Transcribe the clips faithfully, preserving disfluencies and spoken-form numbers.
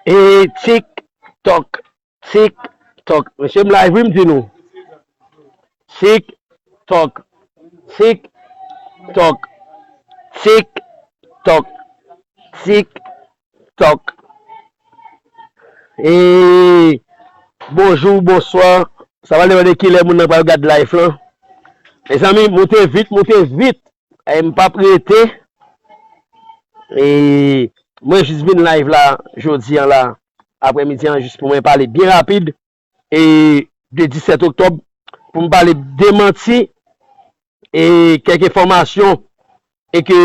E tik tòk, tik tòk. Mesye, m live wi, m di nou. Tik tòk, tik tòk, tik tòk, tik tòk. E bonjou, bonswa. Sa va depann de kilè moun nan pral gad live lan. Mezanmi, moute vit, moute vit. E m p ap rete. E mwen jis vin live la jodi an la, aprèmidi an, jis pou mwen pale byen rapid e de disèt oktòb, pou m pale demanti e kèk enfòmasyon e ke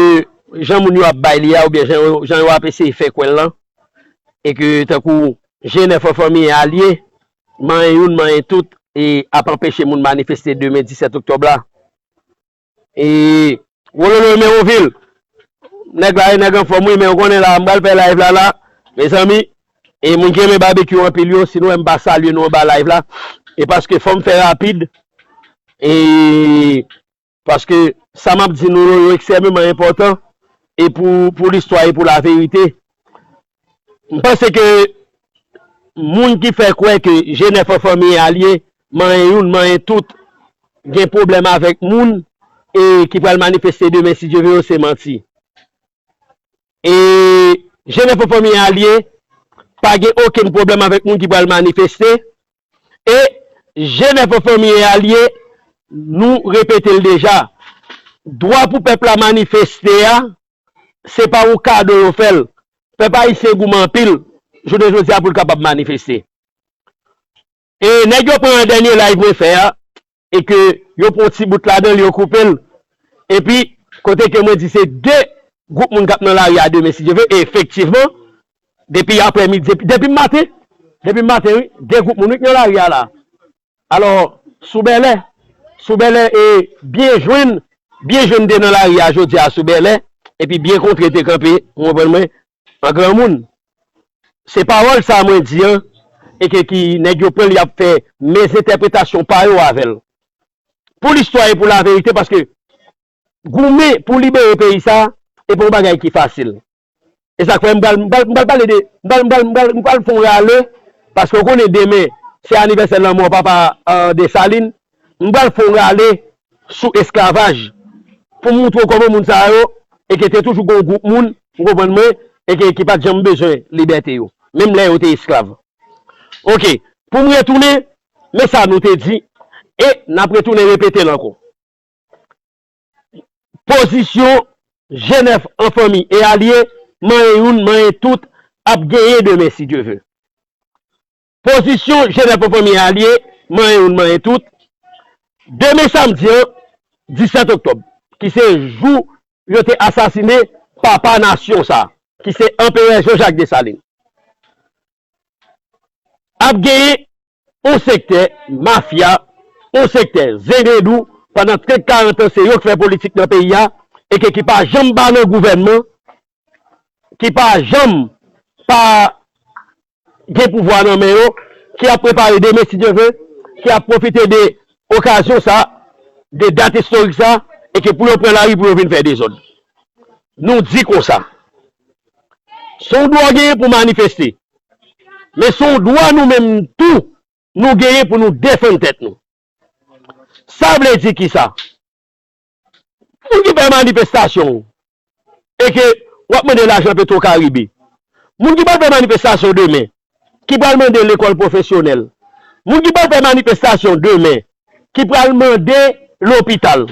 jan moun yo ap bay li a oubyen jan yo, jan yo ap eseye fè kwè l lan, e ke tankou G nèf an fanmi e alye, manyen youn, manyen tout, e ap anpeche moun manifeste demen disèt oktòb la. E Wololo Emerovil, nèg la e nèg anfòm wi, men ou konnen la, m pral fè live la la, mezanmi, e moun ki renmen babekyou anpil yo, si nou wè m pa salye nou anba live la, e paske fò m fè rapid, e paske sa m ap di nou yo, yo ekstrèmeman enpòtan, e pou, pou listwa e pou laverite. M panse ke moun ki fè kwè ke G nèf an fanmi e alye, manyen youn, manyen tout, gen pwoblèm avèk moun e ki pral manifeste demen, si Dye ve, yo, se manti. E G nèf an fanmi e alye pa gen okenn pwoblèm avèk moun ki pral manifeste. E G nèf an fanmi e alye, nou repete l deja. Dwa pou pèp la manifeste a, se pa yon kado yo fè l. Pèp ayisyen goumen anpil, jounen jodi a, pou l kapab manifeste. E nèg yo pran dènye live mwen fè a, e ke yo pran yon ti bout ladan l, yo koupe l. Epi, kote ke mwen di se de gwoup moun k ap nan lari a demen, si Dye ve, e efektivman, depi aprèmidi, depi, depi maten, depi maten, wi, de gwoup moun, wi, k nan lari a la. Alò, sou bèlè, sou bèlè, e byen jwenn, byen jwenn de nan lari a jodi a sou bèlè, epi byen kontre te kanpe, ou konprann mwen, an granmoun. Se pawòl sa mwen di an, e ke ki nèg yo pran l, y ap fè mezentèpretasyon pa yo avè l. Pou listwa e pou laverite, paske goumen pou libere peyi sa, e pa yon bagay ki fasil. E sa k fè m pral, m pral, m pral pale de, m pral, m pral, m pral, m pral fè yon rale, paske w konnen demen, se anivèsè lanmò papa, euh, Desalin. M pral fè yon rale sou esklavaj, pou m moutre w kòman moun sa yo, e ke te toujou gen yon gwoup moun, ou konprann mwen, e ke ki pa t janm bezwen libète yo, menm lè yo te esklav. Oke, pou m retounen, men sa nou te di, e n ap retounen repete l ankò. Pozisyon G nèf an fanmi e alye, manyen youn, manyen tout, ap genyen demen, si Dye ve. Pozisyon G nèf an fanmi e alye, manyen youn, manyen tout, demen samdi an, disèt oktòb, ki se jou yo te asasinen papa nasyon sa, ki se Anperè Jean Jacques Dessalines. Ap genyen yon sektè mafya, yon sektè zengredou, pandan trant karant an, se yo k fè politik nan peyi a, e ke ki pa janm pa nan gouvènman, ki pa janm pa gen pouvwa nan men yo, ki ap prepare demen, si Dye ve, ki ap pwofite de okazyon sa, de dat istorik sa, e ke pou yo pran lari pou yo vin fè dezòd. Nou di konsa, se yon dwa w genyen pou manifeste, men se yon dwa nou menm tou, nou genyen pou nou defann tèt nou. Sa vle di kisa? Moun ki fè manifestasyon, e ke w ap mande lajan Petro Caribe. Moun ki pral fè manifestasyon demen, ki pral mande lekòl pwofesyonèl. Moun ki pral fè manifestasyon demen, ki pral mande lopital.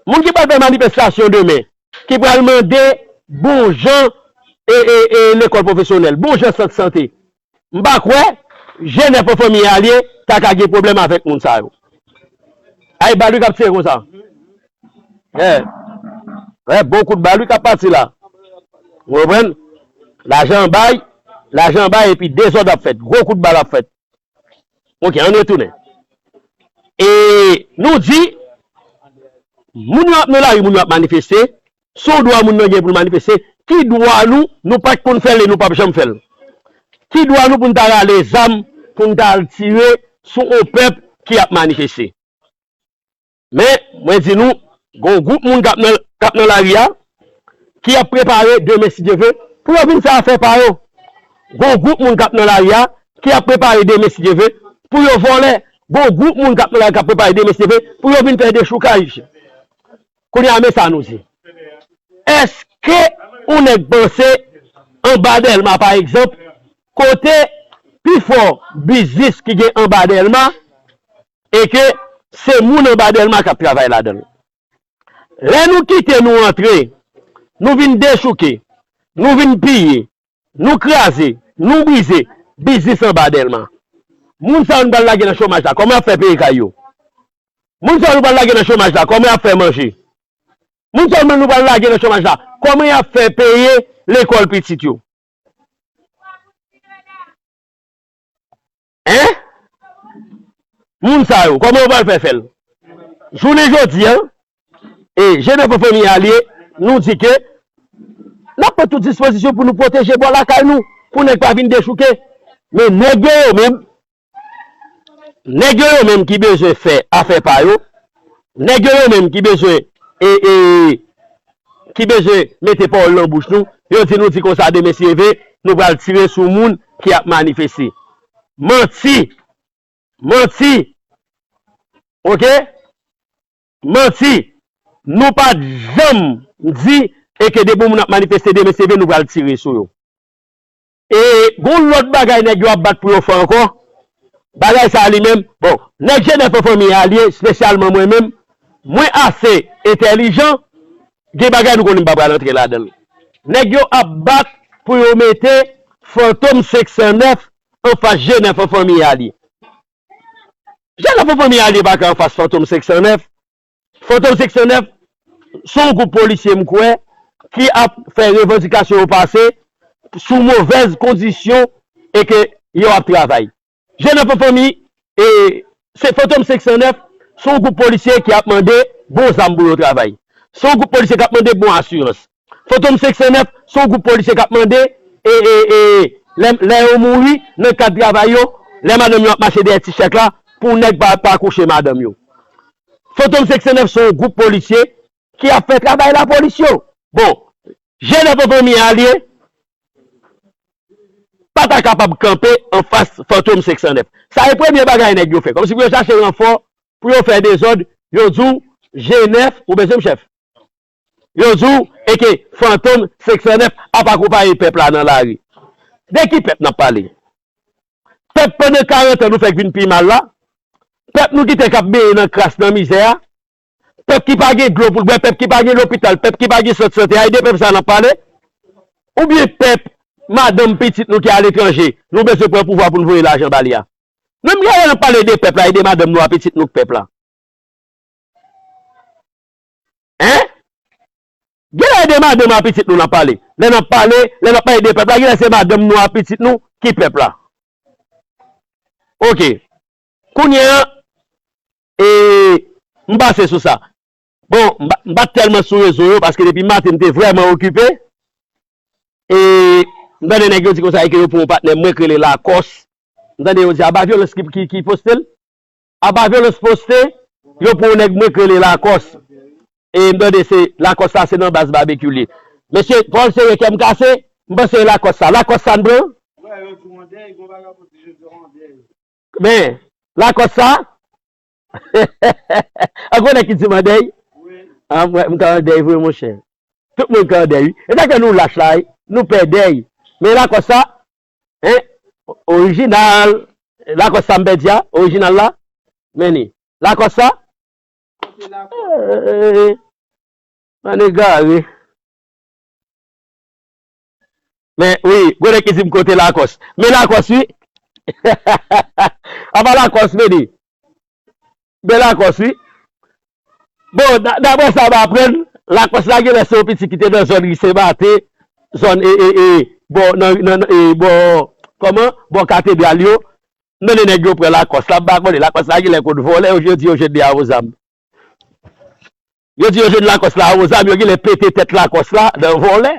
Moun ki pral fè manifestasyon demen, ki pral mande bon jan e, e, e lekòl pwofesyonèl, bon jan sant sante. M pa kwè G nèf an fanmi e alye ta ka gen pwoblèm avèk moun sa yo. Ay, bal wi k ap tire konsa. È, è, bon kout bal wi k ap pati la. Ou konprann? Lajan bay, lajan bay, epi dezòd ap fèt. Gwo kout bal ap fèt. Oke, ann retounen. E nou di, moun yo ap nan lari, moun yo ap manifeste, se yon dwa moun nan gen pou l manifeste. Ki dwa nou, nou pa t konn fè l e nou p ap janm fè l? Ki dwa nou pou n ta rale zam, pou n ta al tire sou yon pèp ki ap manifeste? Men, mwen di nou, gen yon gwoup moun k ap nan, k ap nan lari a, ki ap prepare demen, si Dye ve, pou yo vin fè afè pa yo. Gon gwoup moun k ap nan lari a, ki ap prepare demen si Dye vle, pou yo vòlè. Gon gwoup moun k ap nan lari k ap prepare demen si Dye vle, pou yo vin fè dechoukaj. Kounye a, men sa nou di. Èske yon nèg panse anba Dèlma, pa egzanp, kote pi fò biznis ki gen anba Dèlma, e ke se moun anba Dèlma k ap travay ladan l? Lè nou kite nou antre, nou vin dechouke, nou vin piye, nou kraze, nou brize biznis anba Dèlma. Moun sa yo nou pral lage nan chomaj la, kòman y ap fè peye kay yo? Moun sa yo nou pral lage nan chomaj la, kòman y ap fè manje? Moun sa yo nou pral lage nan chomaj la, kòman y ap fè peye lekòl pitit yo? Hein? Moun sa yo, kòman yo pral fè fè l? Jounen jodi a, e, G nèf an Fanmi Alye, nou di ke n ap pran tout dispozisyon pou nou pwoteje bò lakay nou, pou nèg pa vin dechouke. Men nèg yo, yo menm, nèg yo, yo menm ki bezwen fè afè pa yo, nèg yo, yo menm ki bezwen, e, e, ki bezwen mete pawòl nan bouch nou, yo di nou di konsa demen si Dye vle, nou pral tire sou moun ki ap manifeste. Manti! Manti! Oke? Manti! Nou pa t janm di e ke depi yon moun ap manifeste demen si Dye vle, nou pral tire sou yo. E gon lòt bagay nèg yo ap bat pou yo fè ankò. Bagay sa a li menm, bon, nèg G nèf an Fanmi Alye, espesyalman mwen menm, mwen ase entèlijan, gen bagay nou konnen m pa pral antre ladan l. Nèg yo ap bat pou yo mete Fantom senk san nèf anfas G nèf an Fanmi Alye. G nèf an Fanmi Alye pa ka anfas Fantom senk san nèf. Fantom senk san nèf se yon gwoup polisye m kwè ki ap fè revandikasyon yo pase sou movèz kondisyon e ke yo ap travay. G nèf an Fanmi, e, se Fantom senk san nèf, se yon gwoup polisye ki ap mande bon zam pou yo travay. Se yon gwoup polisye k ap mande bon asirans. Fantom senk san nèf, se yon gwoup polisye k ap mande, e, e, e, lè, lè yo mouri, nan kad travay yo, lè madanm yo ap mache dèyè ti chèk la, pou nèg pa, pa kouche madanm yo. Fantom senk san nèf se yon gwoup polisye ki ap fè travay lapolis yo. Bon, G nèf an Fanmi Alye pa ta kapab kanpe anfas Fantom senk san nèf. Sa e premye bagay nèg yo fè. Kòmsi pou yo chache ranfò, pou yo fè dezòd, yo di w G nèf, ou bezwen m chèf. Yo di w, e ke Fantom senk san nèf ap akonpaye pèp la nan lari. De ki pèp n ap pale? Pèp pandan karant an nou fèk vin pi mal la? Pèp nou kite k ap benyen nan kras, nan mizè a? Pèp ki pa gen dlo pou l bwè, pèp ki pa gen lopital, pèp ki pa gen sant sante, a e de pèp sa n ap pale? Oubyen pèp, madanm, pitit nou ki aletranje, nou bezwen pran pouvwa pou n voye lajan ba li a? Menm lè n ap pale de pèp la, e de madanm nou a, pitit nou k pèp la. Hein? Genlè e de madanm a pitit nou n ap pale. Lè n ap pale, lè n ap pale de pèp la, genlè se madanm nou a pitit nou ki pèp la. Oke. Kounye a, e, m pase sou sa. Bon, m pa, m pa t tèlman sou rezo yo, paske depi maten m te vrèman okipe. E, m tande nèg yo di konsa, e ke yo pran yon patnè mwen k rele Lakòs. M tande yo di, a pa Vyolans ki, ki, ki poste l. Apa Vyolans poste, yo pran yon nèg mwen k rele Lakòs. E m tande se Lakòs sa se nan baz Babekyou l ye. Mesye, pawòl serye kè m kase, m panse se Lakòs sa. Lakòs sa n pran? Men, Lakòs sa, an gwo nèg ki di m an dèy? An, mwen, m ka an dèy vre, monchè. Tout moun ka an dèy, wi. E sa k fè nou lach la, wi. Nou pè dèy. Men Lakòs sa, Hein? Orijinal. Lakòs sa m pèdi a? Orijinal la? Men ni. Lakòs sa? Ann egare. Men, wi, gwo nèg ki di m kote Lakòs. Men Lakòs, wi. Apa Lakòs, men ni. Bèl Lakòs, wi. Bon, da-, daprè sa m aprann, Lakòs la genlè se yon pitit ki te nan zòn ri Senmaten, zòn, e, e, e, bò, nan, nan, nan, e, bò, kòman? Bò katedral yo. M tande nèg yo pran Lakòs la, m pa konnen, Lakòs la genlè konn vòlè, yo, yo di yo jwenn li avè zam. Yo di yo jwenn Lakòs la avè zam, yo genlè pete tèt Lakòs la nan vòlè.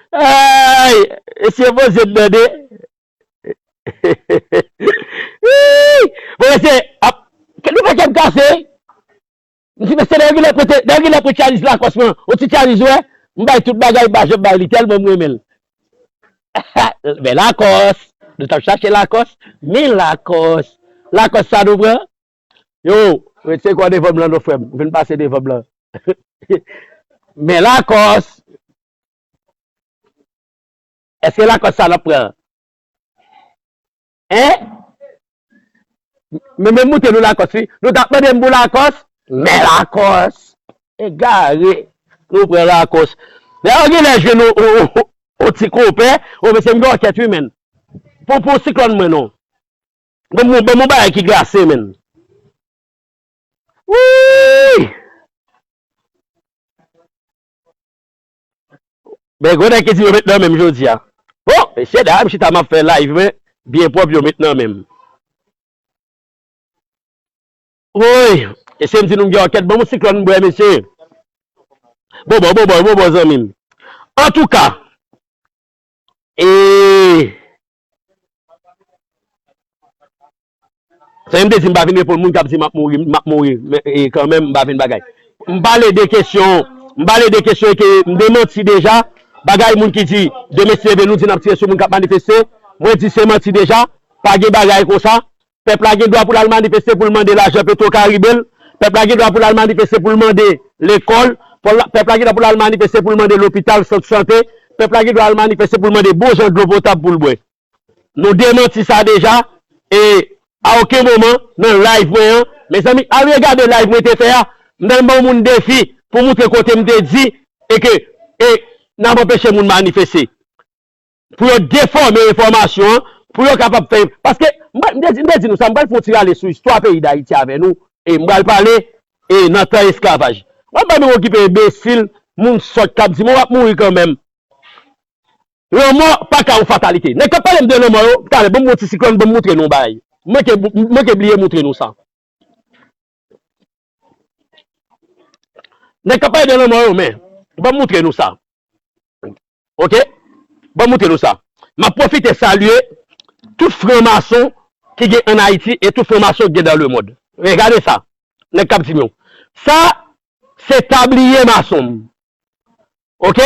Ay, mesye poze m tande. Bon, mesye, ap, ke nou fè kè m kase? M di, mesye, lè yo genlè prete, lè yo genlè pran tchaliz Lakòs mwen, yon ti tchaliz, wè. M bay tout bagay, m pa janm bay li tèlman m renmen l. Men Lakòs, nou t ap chache Lakòs, men Lakòs. Lakòs sa nou pran? Yo, retire kò devan m lan non frè m. M vin pase devan m lan. Men Lakòs. Èske Lakòs sa n ap pran? Hein? Men, men moute nou Lakòs, wi. Nou t ap mande m pou Lakòs? Men Lakòs. Egare. Nou pran Lakòs. Lè yo gen lè jwenn yon, yon, yon, yon ti konpè, o mesye m gen òkèt, wi, menn. Pou, pou siklòn mwen, non. Ban m, ban m yon bagay ki glase, menn. Wouy! Men gwo nèg ki di yo met nan men m jodi a. Bon, mesye dam, m chita m ap fè live mwen, byen pwòp yo met nan men m. Woy, mesye m di nou m gen òkèt, ban m yon siklòn m bwè, mesye. Bon, bon, bon, bon, bon, bon, zanmi m. Antouka, e, Sa m te di, m pa vin reponn moun k ap di m ap mouri, m ap mouri, men, e, kanmenm, m pa vin bagay. M pale de kesyon, m pale de kesyon ke m demanti deja, bagay moun ki di, demen si Dye vle nou di n ap tire sou moun k ap manifeste, mwen di se manti deja, pa gen bagay konsa. Pèp la gen dwa pou l al manifeste pou l mande lajan Petro Caribe l, pèp la gen dwa pou l al manifeste pou l mande lekòl, pèp la, pèp la gen dwa pou l al manifeste pou l mande lopital, sant sante, pèp la gen dwa al manifeste pou l mande bon jan dlo potab pou l bwè. Nou demanti sa deja, e a okenn moman nan live mwen an, mezanmi, al regade live mwen te fè a, m t al ban yon moun defi pou moutre kote m te di, e ke, e n ap anpeche moun manifeste. Pou yo defòme enfòmasyon an, pou yo kapab fè, paske, m, m te di, m te di nou sa, m pral fè yon ti rale sou istwa peyi Dayiti avè nou, e m pral pale, e nan tan esklavaj. M ap pa vin okipe enbesil, moun sòt k ap di, "Bon, w ap mouri kanmenm." Lanmò pa ka yon fatalite. Nèg k ap pale m de lanmò yo, talè, ban m yon ti siklòn, ban m moutre nou yon bagay. M manke, m manke bliye moutre nou sa. Nèg k ap pale de lanmò yo, men, ban m moutre nou sa. Oke? Ban m moutre nou sa. M ap pwofite salye tout franmason ki gen ann Ayiti e tout franmason ki gen dans le monde. Men gade sa. Nèg k ap di m yo. Sa, se tabliye mason m. Oke?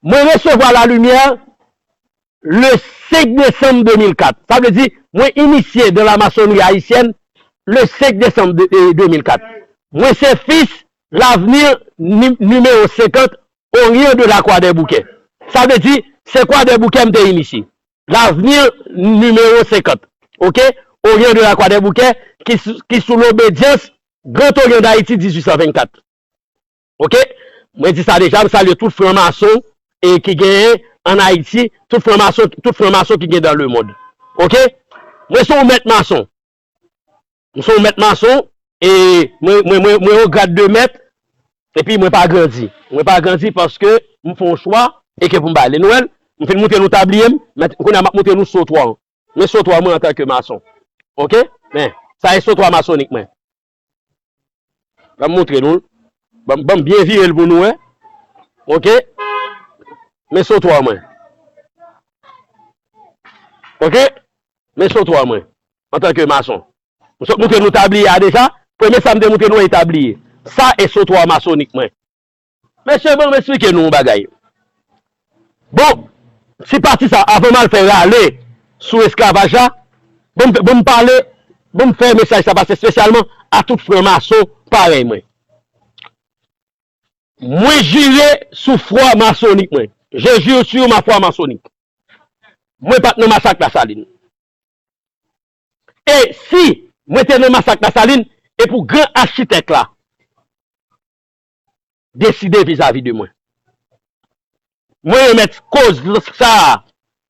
Mwen resevwa lalimyè le senk desanm de mil kat. Sa vle di, mwen inisye dans la maçonnerie haïtienne le senk desanm de, e, de mil kat. Mwen se fis L'avenir ni, nimewo senkant, Orion de la Croix des Bouquets. Sa vle di, se Croix des Bouquets m te inisye. L'avenir nimewo senkant. Oke? Orion de la Croix des Bouquets, ki sou, ki sou lobedyans Grand Orient d'Haïti dizuit san vennkat. Oke? Mwen di sa deja, m salye tout franmason, e, ki genyen ann Ayiti, tout franmason, tout franmason ki gen dans le monde. Oke? Mwen se yon mèt mason. M se yon mèt mason, e mwen, mwen, mwen, mwen o grad de mèt, epi mwen pa grandi. Mwen pa grandi paske m fè yon chwa, e ke pou m ba ale. Nou wè l, m fin moutre nou tabliye m, men kounye a m ap moutre nou sotwa. Men sotwa mwen antanke mason. Oke? Men, sa e sotwa masonik mwen. Ban m moutre nou l. Ban, ban m byen vire l pou nou wè. Oke? Men sotwa mwen. Oke? Men sotwa mwen. Antanke mason. M sot moutre nou tabliye a deja. Premye sa m te moutre nou e tabliye. Sa e sotwa masonik mwen. Mesye, ban m esplike nou yon bagay. Bon, ti pati sa, avan m al fè rale sou esklavaj la, ban m, ban m pale, ban m fè mesaj sa pase espesyalman a tout franmason parèy mwen. Mwen jire sou fwa masonik mwen. Je jure sur ma foi maçonnique. Mwen pa t nan masak Lasalin. E si mwen te nan masak Lasalin, e pou gran achitèk la deside vizavi de mwen. Mwen remèt koz sa a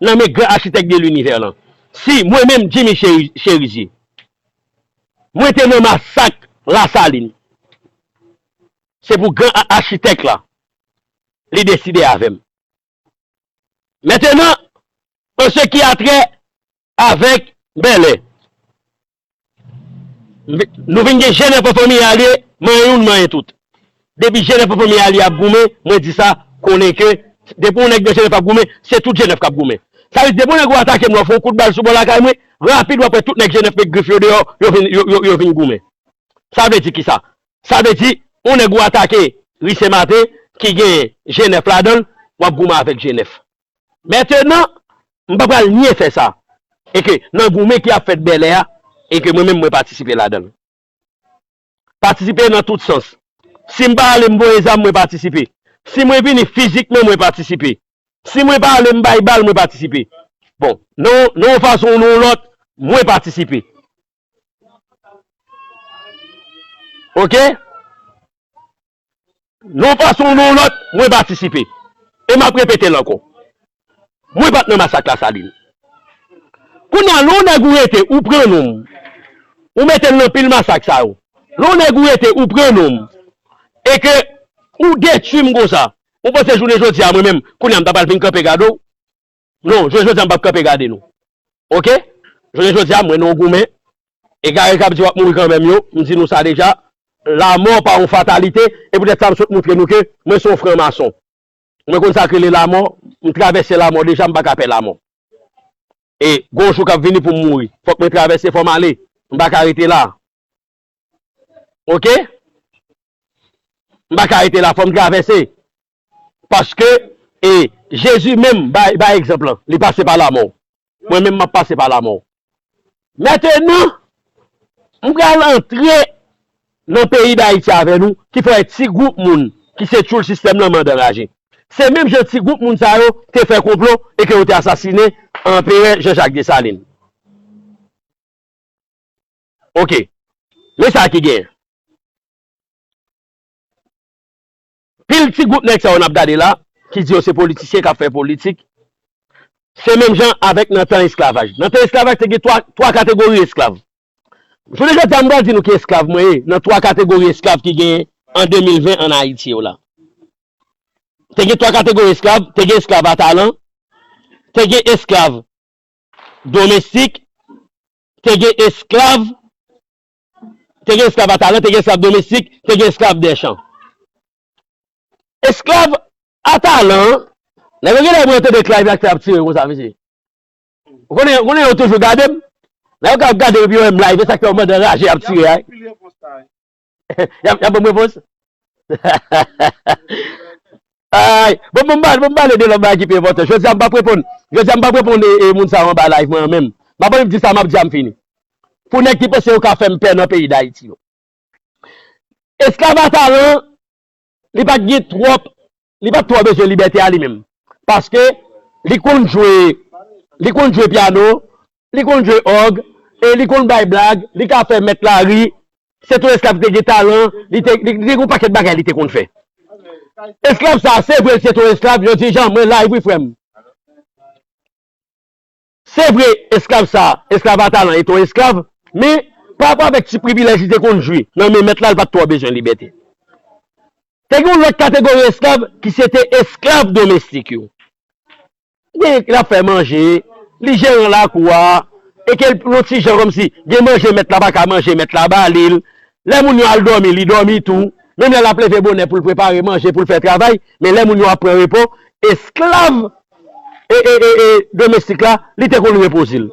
nan men gran achitèk de linivè lan. Si mwen menm, Jimmy Cheri-, Cherizier, mwen te nan masak Lasalin, se pou gran a-, achitèk la, li deside avè m. Mentenan, an se ki a trè avèk Bèlè, nou vin gen Jenèf an fanmi a li ye, manyen youn, manyen tout. Depi Jenèf an fanmi a li ap goumen, mwen di sa, konnen ke depi yon nèg nan Jenèf ap goumen, se tout Jenèf k ap goumen. Sa vle di, depi yon nèg ou atake m, lè w fè yon kout bal sou bò lakay mwen, rapid w ap wè tout nèg Jenèf met grif yo deyò, yo vin, yo, yo, yo vin goumen. Sa vle di kisa? Sa vle di, yon nèg ou atake Ri Sen Maten, ki gen G nèf ladan l, w ap goumen avèk G nèf. Mentenan, m pa pral nye fè sa. E ke nan goumen ki ap fèt bèlè a, e ke mwen menm mwen patisipe ladan l. Patisipe nan tout sans. Si m pa ale m voye zam, mwen patisipe. Si mwen vini fizikman, mwen patisipe. Si mwen pa ale m bay bal, mwen patisipe. Bon, nan, nan yon fason ou nan yon lòt, mwen patisipe. Oke? Nan yon fason ou nan yon lòt, mwen patisipe. E m ap repete l ankò. Mwen pa t nan masak Lasalin. Kounye a, lè yon nèg ou rete, ou pran non m, ou mete l nan pil masak sa yo. Lè yon nèg ou rete, ou pran non m, e ke ou detwi m konsa, ou panse jounen jodi a, mwen menm, kounye a, m ta pral vin kanpe gade w? Non, jounen jodi a, m p ap kanpe gade nou. Oke? Jounen jodi a, mwen nan yon goumen, egare k ap di w ap mouri kanmenm yo, m di nou sa deja, lanmò pa yon fatalite, e poutèt sa m sot montre nou ke mwen se yon franmason. Mwen konn sa k rele lanmò, m travèse lanmò deja, m pa ka pè lanmò. E gon jou k ap vini pou m mouri. Fòk mwen travèse, fò m ale. M pa ka rete la. Oke? M pa ka rete la, fò m travèse. Paske, e, Jezi menm bay, bay egzanp lan. Li pase pa lanmò. Mwen menm, m ap pase pa lanmò. Mentenan, m pral antre nan peyi Dayiti avè nou, ki fè ti gwoup moun ki se tchoul sistèm nan mande anraje. Se menm jan ti gwoup moun sa yo te fè konplo e ke yo te asasinen Anperè Jean Jacques Dessalines. Oke. Men sa ki genyen. Pil ti gwoup nèg sa yo n ap gade la, ki di yo se politisyen k ap fè politik, se menm jan avèk nan tan esklavaj. Nan tan esklavaj, te gen twa, twa kategori esklav. Jounen jodi a, m pral di nou ki esklav mwen ye, nan twa kategori esklav ki genyen an de mil ven ann Ayiti yo la. Te gen twa kategori esklav, te gen esklav a talan, te gen esklav domestik, te gen esklav, te gen esklav a talan, te gen esklav domestik, te gen esklav dèchan. Esklav a talan, nèg yo genlè mwen tande Clive ak ap tire konsa, mesye. Ou konnen, ou konnen yo toujou gade m. Lè yo ka ap gade m epi yo wè m live, e sa k fè yo mande anraje ap tire a. Y ap, y ap ban m repons. Ay, bon, bon, m pale, bon, m pale de lòt bagay ki pi enpòtan. Jodi a, m p ap reponn. Jodi a, m p ap reponn e, e moun sa yo anba live mwen an menm. M ap annik di sa m ap di a, m fini. Pou nèg ki panse yo ka fè m pè nan peyi Dayiti yo. Esklav a talan, li pa t gen twòp, li pa t twò bezwen libète a li menm. Paske li konn jwe, li konn jwe pyano, li konn jwe òg, e li konn bay blag, li ka fè mèt la ri. Se te yon esklav ki te gen talan, li te, li, li te gen yon pakèt bagay li te konn fè. Esklav sa, se vre, se te yon esklav, yo di, Jan, mwen live wi, frè m. Se vre, esklav sa, esklav a talan, e te yon esklav, men, pa rapò avèk ti privilèj li te konn jwi nan men mèt la, li pa t twò bezwen libète. Te gen yon lòt kategori esklav ki se te esklav domestik yo. Gen, l ap fè manje, li jeran lakou a, e ke l, yon ti jan kòmsi, gen manje mèt la pa ka manje, mèt la ba li l. Lè moun yo al dòmi, li dòmi tou. Menm lè l ap leve bonè pou l prepare manje, pou l fè travay, men lè moun yo ap pran repo, esklav e, e, e, e, domestik la, li te konn repoze l.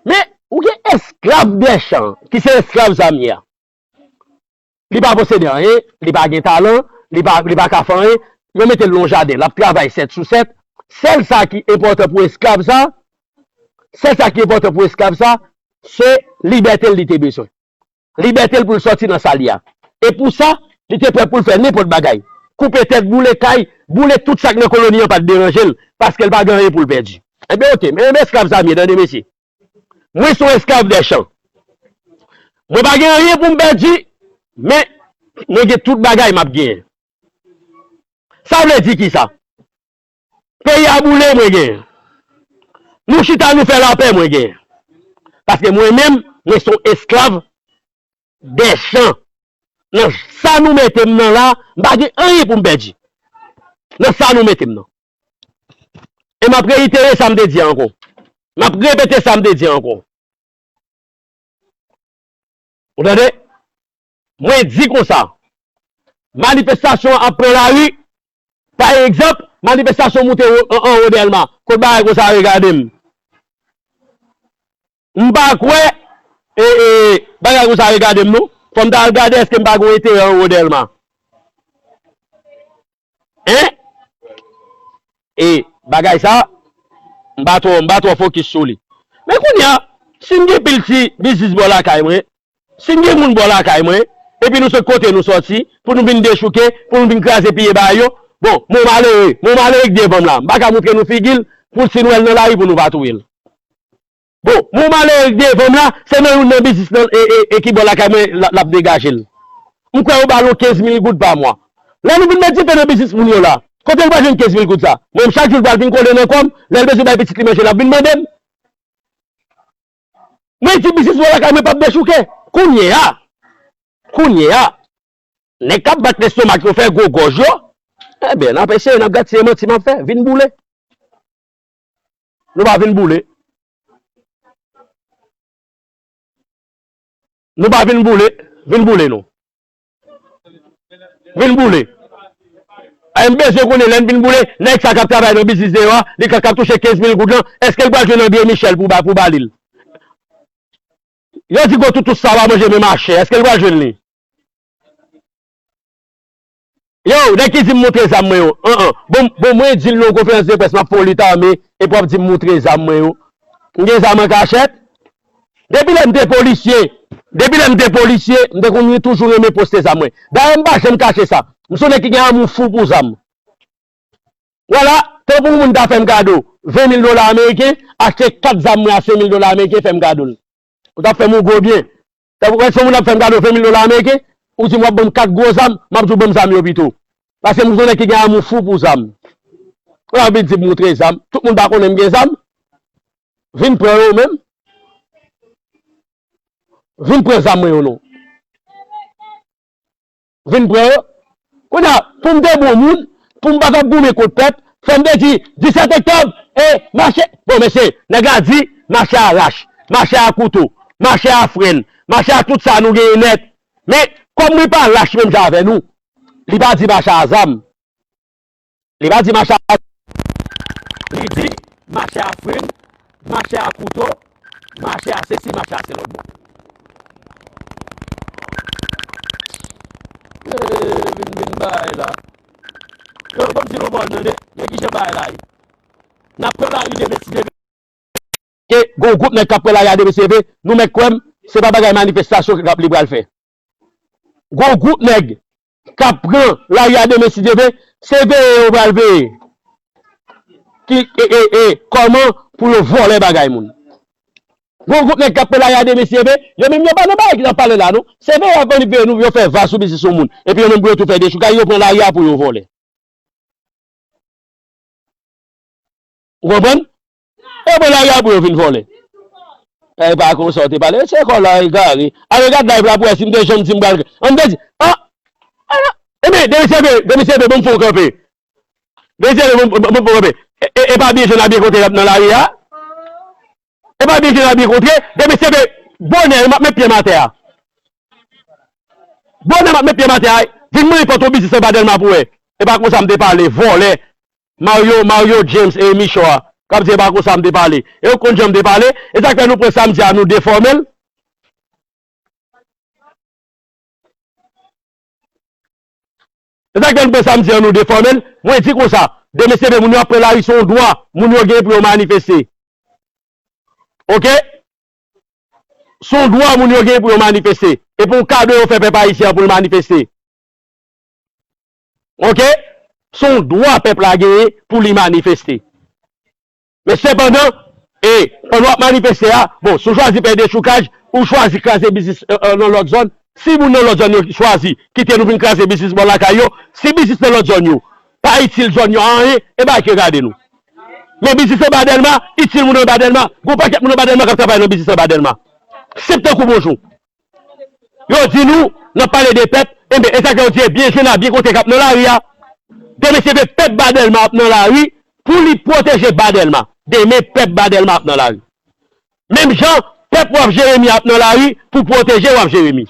Men, ou gen esklav dèchan, ki se esklav zamye a. Li pa posede anyen, li pa gen talan, li pa, li pa ka fè anyen. Yo mete l nan yon jaden, l ap travay sèt sou sèt. Sèl sa ki enpòtan pou esklav sa, sèl sa ki enpòtan pou esklav sa, se libète l li te bezwen. Libète l pou l sòti nan sa l ye a. E pou sa, li te prè pou l fè nenpòt bagay. Koupe tèt, boule kay, boule tout sa k nan koloni an pa t deranje l, paske l pa gen anyen pou l pèdi. Ebyen, oke, men, men esklav zamye, tande mesye. Mwen se yon esklav dèchan. Mwen pa gen anyen pou m pèdi, men mwen gen tout bagay m ap genyen. Sa vle di kisa? Peyi a boule, mwen genyen. Nou chita, nou fè lapè, mwen genyen. Paske mwen menm, mwen se yon esklav dèchan. Nan sa nou mete m nan la, m pa gen anyen pou m pèdi. Nan sa nou mete m nan. E m ap reyitere sa m te di a ankò. M ap repete sa m te di a ankò. Ou tande? Mwen di konsa, manifestasyon ap pran lari. Pa egzanp, manifestasyon moute wo-, an, anwo Dèlma. Kot bagay konsa, regade m. M pa kwè, e, e, bagay konsa, regade m non. Fò m ta al gade èske m pa gen yon enterè anwo Dèlma. Hein? E bagay sa, m pa twò, m pa twò fokis sou li. Men kounye a, si m gen pil ti biznis bò lakay mwen, si m gen moun bò lakay mwen, epi nou sot kote nou sòti, pou nou vin dechouke, pou nou vin kraze piye bagay yo, bon, mwen malere, mwen malere k devan m la, m pa ka montre nou figi l, pou si nou wè l nan lari pou nou pa touye l. Bon, mwen malere k devan m la, se nan youn nan biznis nan, e, e, e ki bò lakay mwen l ap degaje l. M kwè yo ba l yon kenz mil goud pa mwa. Lè nou vin met dife nan biznis moun yo la, kote l pral jwenn kenz mil goud sa? Mwen menm chak jou l pral vin kole nan kò m, lè l bezwen bay pitit li manje l ap vin mande m. Mwen di biznis mwen lakay mwen p ap dechouke. Kounye a, kounye a, nèg k ap bat lestomak yo fè gwo gòj yo, enben, n ap eseye, n ap gad si e manti m ap fè, vin boule. Nou pa vin boule. Nou pa vin boule, vin boule nou. Vin boule. M bezwen konnen lè n vin boule, nèg sa k ap travay nan biznis deyò a, li ka, k ap touche kenz mil goud lan, èske l pral jwenn André Michel pou ba, pou ba li l? Yo di gwo toutous sa pa manje menm achè, èske l pral jwenn li? Yo, nèg ki di m montre zam mwen yo. An, an. Bon, bon, mwen di l nan yon konferans de près, m ap fè yon lit ame, epi w ap di m montre zam mwen yo. M gen zam an kachèt. Depi lè m te polisye, depi lè m te polisye, m te konn toujou renmen poste zam mwen. Dayè, m pa janm kache sa. M se yon nèg ki gen amou fou pou zam. Vwala, tankou yon moun ta fè m kado ven mil dola ameriken, achte kat zam mwen a senk mil dola ameriken, fè m kado l. Ou t ap fè m yon gwo byen. Tankou, wè, si yon moun ap fè m kado ven mil dola ameriken, ou di m w ap ban m kat gwo zam, m ap di w ban m zam yo pito. Paske m se yon nèg ki gen amou fou pou zam. Ou ap vin di m montre zam. Tout moun pa konnen m gen zam. Vin pran yo menm. Vin pran zam mwen yo non. Vin pran yo. Kounye a, pou m te bon moun, pou m pa t ap goumen kont pèp, fò m te di, disèt oktòb, e, mache. Bon, mesye, nèg la di, mache a rach, mache a kouto, mache a frenn, mache a tout sa nou genyen nèt. Men, kòm li pa rach menm jan avè nou, li pa di mache a zam. Li pa di mache a, li di mache a frenn, mache a kouto, mache a sesi, mache a se lòt bò. Eh, vin, vin bay la. Yo, kòmsi nou pa tande, men kijan bay la ye. N ap pran lari demen si Dye vle. Ke gon gwoup nèg k ap pran lari a demen si Dye vle, nou mèt kwè m, se pa bagay manifestasyon k ap li pral fè. Gon gwoup nèg k ap pran lari a demen si Dye vle, se veye yo pral veye. Ki, e, e, e, kòman pou yo vòlè bagay moun. Gon gwoup nèg k ap pran lari a demen si Dye vle, yo menm yo pa nan bagay ki n ap pale la non. Se veye y ap vini veye nou, yo fè va sou biznis yon moun. Epi yo menm pou yo tou fè dechoukay, yo pran lari a pou yo vòlè. Ou konprann? E bon, lari a pou yo vin vòlè. E pa konsa w te pale. Se kò la egare. Ale gad live la pou wè si m te janm di m pral. An m te di, ah, ah, ebyen, demen si Dye vle, demen si Dye vle, ban m fè w kanpe. Demen si Dye vle, ban m, ban m fè w kanpe. E, e, e pa byen jwenn a byen kontre y ap nan lari a. E pa byen jwenn a byen kontre. Demen si Dye vle, bonè, m ap met pye m atè a. Bonè, m ap met pye m atè a. Vin mwen pòt yon biznis anba Dèlma pou wè. E pa konsa m te pale, vòlè. Mario, Mario James e Michou a, k ap di e pa konsa m te pale. E ou konn jan m te pale. E sa k fè nou pran samdi a nou defòme l. E sa k fè nou pran samdi a nou defòme l. Mwen di konsa, demen si Dye vle, moun yo ap pran lari, se yon dwa moun yo gen pou yo manifeste. Oke? Se yon dwa moun yo gen pou yo manifeste. E pou yon kado yo fè pèp ayisyen an pou l manifeste. Oke? Se yon dwa pèp la genyen pou li manifeste. Men sepandan, e, pandan w ap manifeste a, bon, si w chwazi pè dechoukaj, ou chwazi kraze biznis, e, e, nan lòt zòn, si moun nan lòt zòn yo chwazi kite nou vin kraze biznis bò lakay yo, si biznis nan lòt zòn yo pa itil zòn yo anyen, e bagay ki regarde nou. Men biznis anba Dèlma, itil moun anba Dèlma, gon pakèt moun anba Dèlma k ap travay nan biznis anba Dèlma. Senp tankou bonjou. Yo di nou, n ap pale de pèp, enben, e sa k fè yo di, e byen jwenn a byen kontre k ap nan lari a. Demen si Dye vle, pèp ba Dèlma ap nan lari pou li pwoteje ba Dèlma. Demen, pèp ba Dèlma ap nan lari. Menm jan, pèp Waf Jeremi ap nan lari pou pwoteje Waf Jeremi.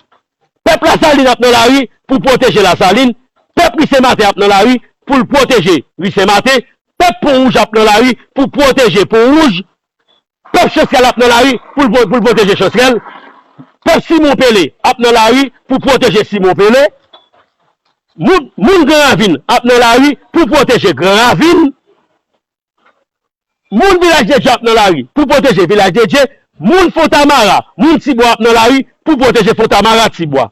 Pèp Lasalin ap nan lari pou pwoteje Lasalin. Pèp Ri Sen Maten ap nan lari pou l pwoteje Ri Sen Maten. Pèp Pon Wouj ap nan lari pou pwoteje Pon Wouj. Pèp Chansrèl ap nan lari pou l, pou l pwoteje Chansrèl. Pèp Simon Pele ap nan lari pou pwoteje Simon Pele. Moun, moun Gran Ravin ap nan lari pou pwoteje Gran Ravin. Moun Vilaj de Dye ap nan lari pou pwoteje Vilaj de Dye. Moun Fontamara, moun Tibwa ap nan lari pou pwoteje Fontamara, Tibwa.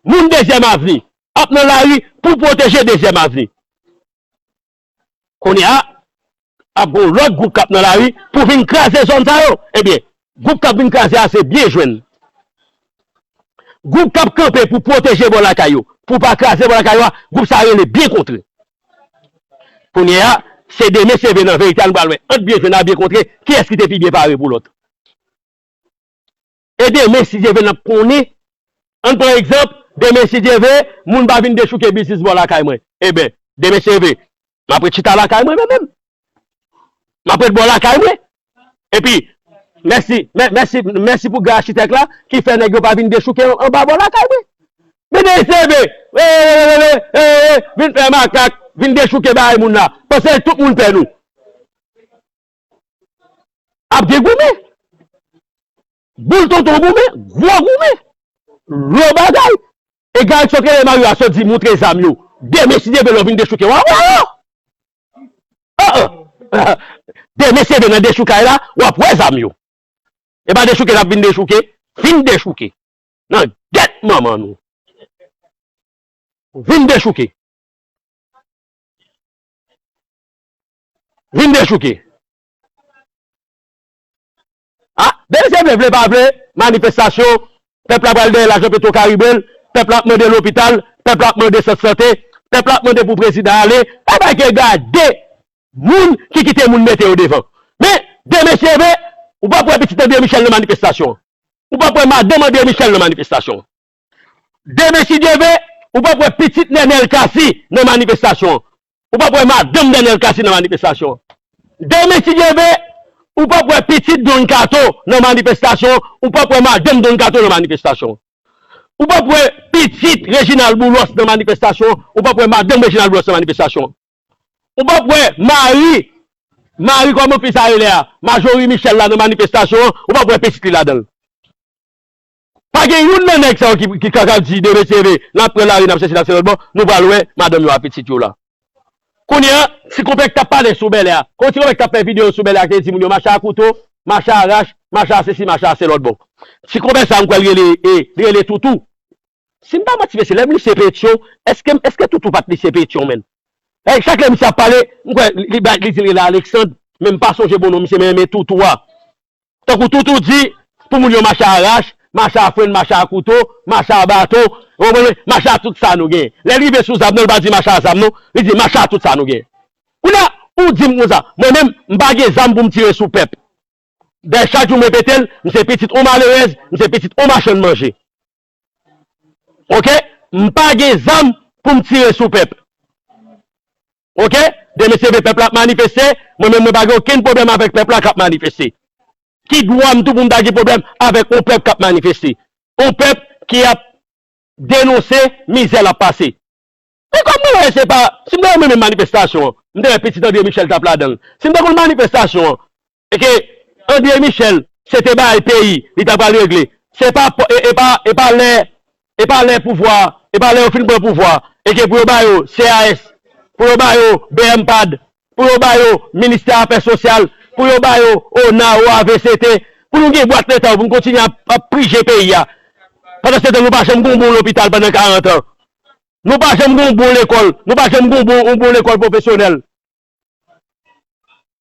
Moun Dezyèm Avni ap nan lari pou pwoteje Dezyèm Avni. Kounye a, ap gen yon lòt gwoup k ap nan lari pou vin kraze zòn sa yo. Ebyen, gwoup k ap vin kraze a se byen jwenn. Gwoup k ap kanpe pou pwoteje bò lakay yo, pou pa kraze bò lakay yo a, gwoup sa a rele Byen Kontre. Kounye a, se de mesye vin nan verite a, nou pral wè ant byen jwenn a byen kontre, kiyès ki te pi byen pare pou lòt. E demen, si Dye vle, n ap konnen. Ann pran egzanp, demen, si Dye vle, moun pa vin dechouke biznis bò lakay mwen. Eben, demen, si Dye vle, m ap ret chita lakay mwen, mwen menm. M ap ret bò lakay mwen. Epi, mèsi, mè-, mèsi, mèsi pou gran achitèk la ki fè nèg yo pa vin dechouke anba bò lakay mwen. Men demen, si Dye vle, e, e, e, e, e, vin fè makak, vin dechouke bagay moun la. Paske tout moun pè nou. Ap gen goumen. Boul tonton goumen, gwo goumen. Lò bagay. E Garrison Trelemario a sot di moutre zam yo. Demen, si Dye vle, lè w vin dechouke, w a wè yo. Ah, ah. Demen, si Dye vle, nan dechoukay la, w ap wè zam yo. E pa dechouke n ap vin dechouke. Vin dechouke. Nan gèt manman nou. Vin dechouke. Vin dechouke. Ah, demen, si Dye vle, vle pa vle, manifestasyon, pèp la pral dèyè lajan Petro Caribe l, pèp la ap mande lopital, pèp la ap mande sant sante, pèp la ap mande pou prezidan ale, pa bay ke gade moun ki kite moun mete yo devan. Men, demen, si Dye vle, ou p ap wè pitit André Michel nan manifestasyon an. Ou p ap wè madanm André Michel nan manifestasyon an. Demen, si Dye vle, ou p ap wè pitit Nenel Cassy nan manifestasyon an. Ou p ap wè madanm Nenel Cassy nan manifestasyon an. Demen, si Dye vle, ou p ap wè pitit Don Kato nan manifestasyon an. Ou p ap wè madanm Don Kato nan manifestasyon an. Ou p ap wè pitit Reginald Boulos nan manifestasyon an. Ou p ap wè madanm Reginald Boulos nan manifestasyon an. Ou p ap wè mari, mari kòman fi sa rele a, Marjorie Michel la nan manifestasyon an, ou p ap wè pitit li ladan l. Pa gen youn nan nèg sa yo ki, ki ka, ka di demen, si Dye vle, n ap pran lari, n ap chèche, n ap se lòt bò, nou pral wè madanm yo a pitit yo la. Kounye a, ti konpè k t ap pale sou Bèlè a, kon ti konpè k t ap fè videyo sou Bèlè a, ki te di moun yo mache a kouto, mache a rach, mache a sesi, mache a se lòt bò. Ti konpè sa a, m kwè l rele, e, li rele Toutou. Si m pa manti, mesye, lè m li se Petyon, èske, èske Toutou pa t li se Petyon, menn? E, chak lè misye ap pale, m kwè li, li, li di l rele Alexandre, men m pa sonje bon non misye, men, men Toutou a. Tankou Toutou di, pou moun yo mache a rach, mache a frenn, mache a kouto, mache a baton, ou konprann, mache a tout sa nou gen. Lè l rive sou zam nan, l pa di mache a zam non, li di mache a tout sa nou gen. Kounye a, ou di m konsa, mwen menm, m pa gen zam pou m tire sou pèp. Dayè, chak jou m repete l, m se pitit yon malerèz, m se pitit yon machann manje. Oke? M pa gen zam pou m tire sou pèp. Oke? Demen, si Dye vle, pèp la ap manifeste, mwen menm, mwen pa gen okenn pwoblèm avèk pèp la k ap manifeste. Ki dwa m tou pou m ta gen pwoblèm avèk yon pèp k ap manifeste? Yon pèp ki ap denonse mizè l ap pase. Men kòm mwen wè se pa, si m te wè mwen menm manifestasyon an, m te wè pitit André Michel t ap ladan l. Si m te konn manifestasyon an, e ke André Michel se te bagay peyi li ta pral regle, se pa, e, e pa, e pa lè, e pa lè pouvwa, e pa lè yo fin pran pouvwa, e ke pou yo ba yo C A S, pou yo ba yo B M pad, pou yo ba yo Ministè Afè Sosyal, pou yo ba yo ona, O A V C T, pou nou gen bwat leta yo, pou nou kontinye ap, ap prije peyi a. Pandan se tan, nou pa janm gen yon bon lopital pandan karant an. Nou pa janm gen yon bon lekòl. Nou pa janm gen yon bon, yon bon lekòl pwofesyonèl.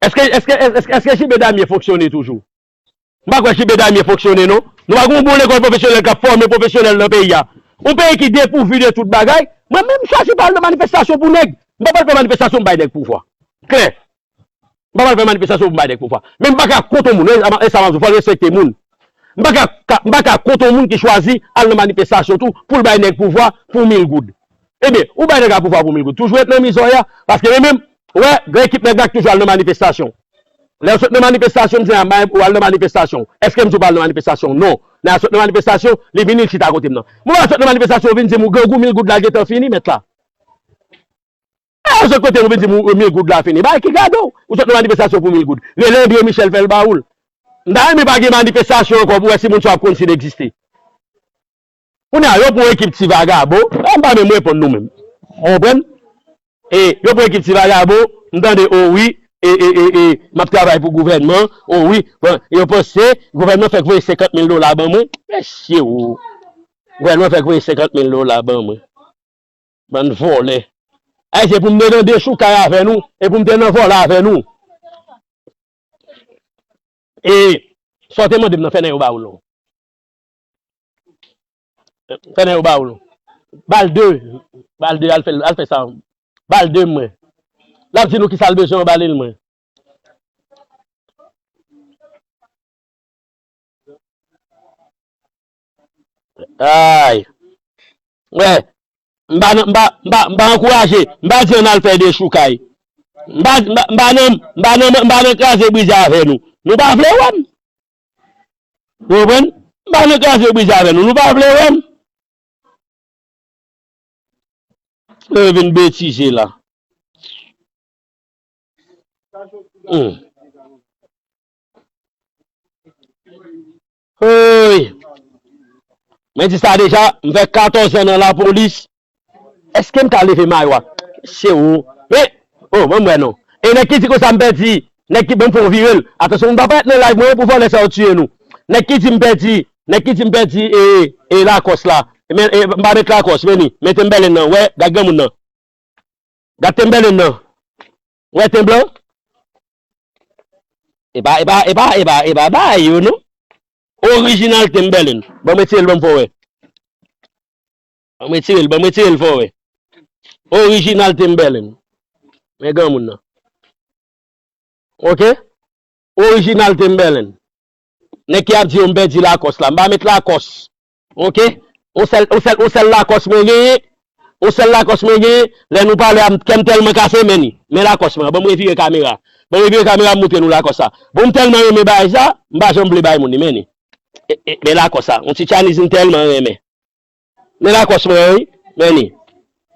Èske, èske, èske, èske J B Damien fonksyone toujou? M pa kwè J B Damien fonksyone, non. Nou pa gen yon bon lekòl pwofesyonèl k ap fòme pwofesyonèl nan peyi a. Yon peyi ki depouvi de tout bagay. Mwen menm, m chwazi pa al nan manifestasyon pou nèg. M pa pral fè manifestasyon pou bay nèg pouvwa. Klè. M pa pral fè manifestasyon pou m bay nèg pouvwa. Men m pa ka kont yon moun, e sa m ap di w, fò n respekte moun. M pa ka, ka, m pa ka kont yon moun ki chwazi al nan manifestasyon tou pou l bay nèg pouvwa pou mil goud. Ebyen, ou bay nèg la pouvwa pou mil goud, toujou ret nan mizè w ye a, paske mwen menm, wè, gen ekip nèg la k toujou al nan manifestasyon. Lè yo sot nan manifestasyon, m di, "A, m al nan manifestasyon." Èske m di w pa al nan manifestasyon? Non. Lè yo sot nan manifestasyon, li vini, li chita kote m nan. Mwen pa sot nan manifestasyon, vin di m, "Ou grangou, mil goud la gentan fini, mèt la." A, ou sot kote nou vin di m mil goud la fini. Bay ki gade w. Ou sot nan manifestasyon pou mil goud. Rele André Michel fè l ba ou l. M ta renmen pa gen manifestasyon ankò pou wè si moun sa yo ap konn si l egziste. Kounye a, yo pran yon ekip ti vagabon. A, m pa menm reponn nou menm. Ou konprann? E yo pran ekip ti vagabon, m tande, o wi, e, e, e, e, m ap travay pou gouvènman, o wi, bon, yo panse gouvènman fèk voye senkant mil dola ban mwen. Mesye o, gouvènman fèk voye senkant mil dola ban mwen. Bann vòlè. Ayisyen, pou m te nan dechoukay avè nou, e pou m te nan vòlè avè nou. E sa w te mande m nan, fè nèg yo ba ou l non. Fè nèg yo ba ou l non. Ba l de. Ba l de, al fè, al fè sa. Ba l de mwen. L ap di nou kisa l bezwen, ba li l mwen. Ay. Wè. M pa nan, m pa, m pa, m pa ankouraje. M pa di ann al fè dechoukay. M pa, m pa, m pa nan, m pa nan, m pa nan kraze brize avè nou. Nou pa vle wè m. Ou konprann? M pa nan kraze brize avè nou. Nou pa vle wè m. Yo vin betize la. Hmm. Hey! Mwen di sa deja, m fè katòz an nan lapolis. Èske m ka leve mayo a? Se ou. Men, oh, mwen mwen non. E nèg ki di konsa m pèdi, nèg ki ban m fè yon vire l. Atansyon, m pa parèt nan live mwen pou vòlè sa yo tiye nou. Nèg ki di m pèdi, nèg ki di m pèdi, e, e Lakòs la. Men, e, m pa met Lakòs, men ni. Mete m bèlen nan. Wè, gad granmoun nan. Gad Timberland nan. Wè ten blan? E pa, e pa, e pa, e pa, e pa bagay yo, non. Orijinal Timberland. Ban mwen tire l, ban m fè w wè. Ban mwen tire l, ban mwen tire l, fè w wè. Orijinal Timberland. Men granmoun nan. Oke? Orijinal Timberland. Nèg ki ap di yo m pèdi Lakòs la. M pa met Lakòs. Oke? On sèl, on sèl, on sèl Lakòs mwen genyen. On sèl Lakòs mwen genyen. Lè nou pale a, m, kè m tèlman kase, men ni. Men Lakòs mwen. Ban m revire kamera. Ban m revire kamera, m montre nou Lakòs sa. Bon, m tèlman renmen bagay sa, m pa janm vle bay moun li, men ni. E, e, men Lakòs sa. On ti Chinese m tèlman renmen. Men Lakòs mwen, wi. Men ni.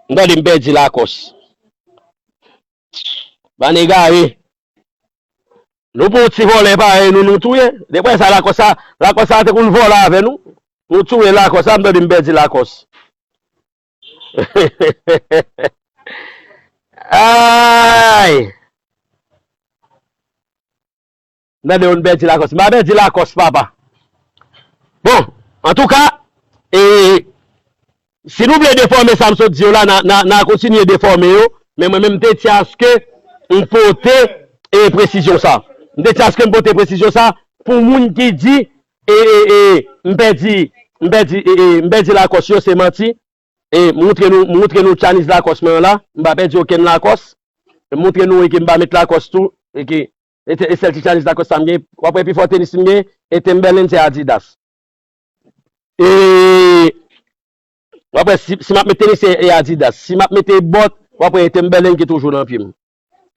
M tande m pèdi Lakòs. Bann egare. Nou pran yon ti vòlè parèy nou, nou touye. Depi sa, Lakòs sa, Lakòs sa te konn vòlè avè nou. Nou touye Lakòs sa, m tande m pèdi Lakòs. Ay! M tande yo n pèdi Lakòs. M pa pèdi Lakòs, papa. Bon, antouka, e, si nou vle defòme sa m sot di yo la, n a, n a, n a kontinye defòme yo, men mwen menm m te tye aske m pote, e, presizyon sa. M te tye aske m pote presizyon sa pou moun ki di, e, e, e, m pèdi, m pèdi, e, e, m pèdi Lakòs yo, se manti. E, m montre nou, m montre nou Chinese Lakòs mwen an la, m pa pèdi okenn Lakòs. M montre nou e ke m pa met Lakòs tou, e ke, e, e sèl ti Chinese Lakòs sa m gen, w ap wè pi fò tenis m gen, e Timberland se Adidas. E, w ap wè si, si m ap met tenis se, e Adidas. Si m ap mete bòt, w ap wè e Timberland ki toujou nan pye m.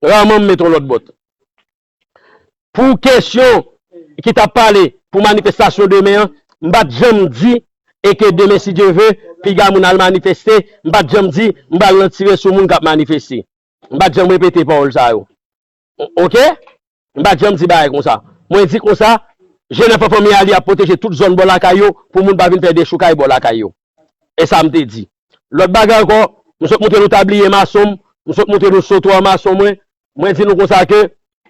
Raman m met yon lòt bòt. Pou kesyon ki t ap pale pou manifestasyon demen an, m pa t janm di, e ke demen, si Dye ve, piga moun al manifeste, m pa t janm di, m pral nan tire sou moun k ap manifeste. M pa t janm repete pawòl sa yo. O-, oke? M pa t janm di bagay konsa. Mwen di konsa, G nèf an fanmi a li ap pwoteje tout zòn bò lakay yo pou moun pa vin fè dechoukay bò lakay yo. E sa m te di. Lòt bagay ankò, m sot montre nou tabliye mason m, m sot montre nou sotwa mason mwen. Mwen di nou konsa ke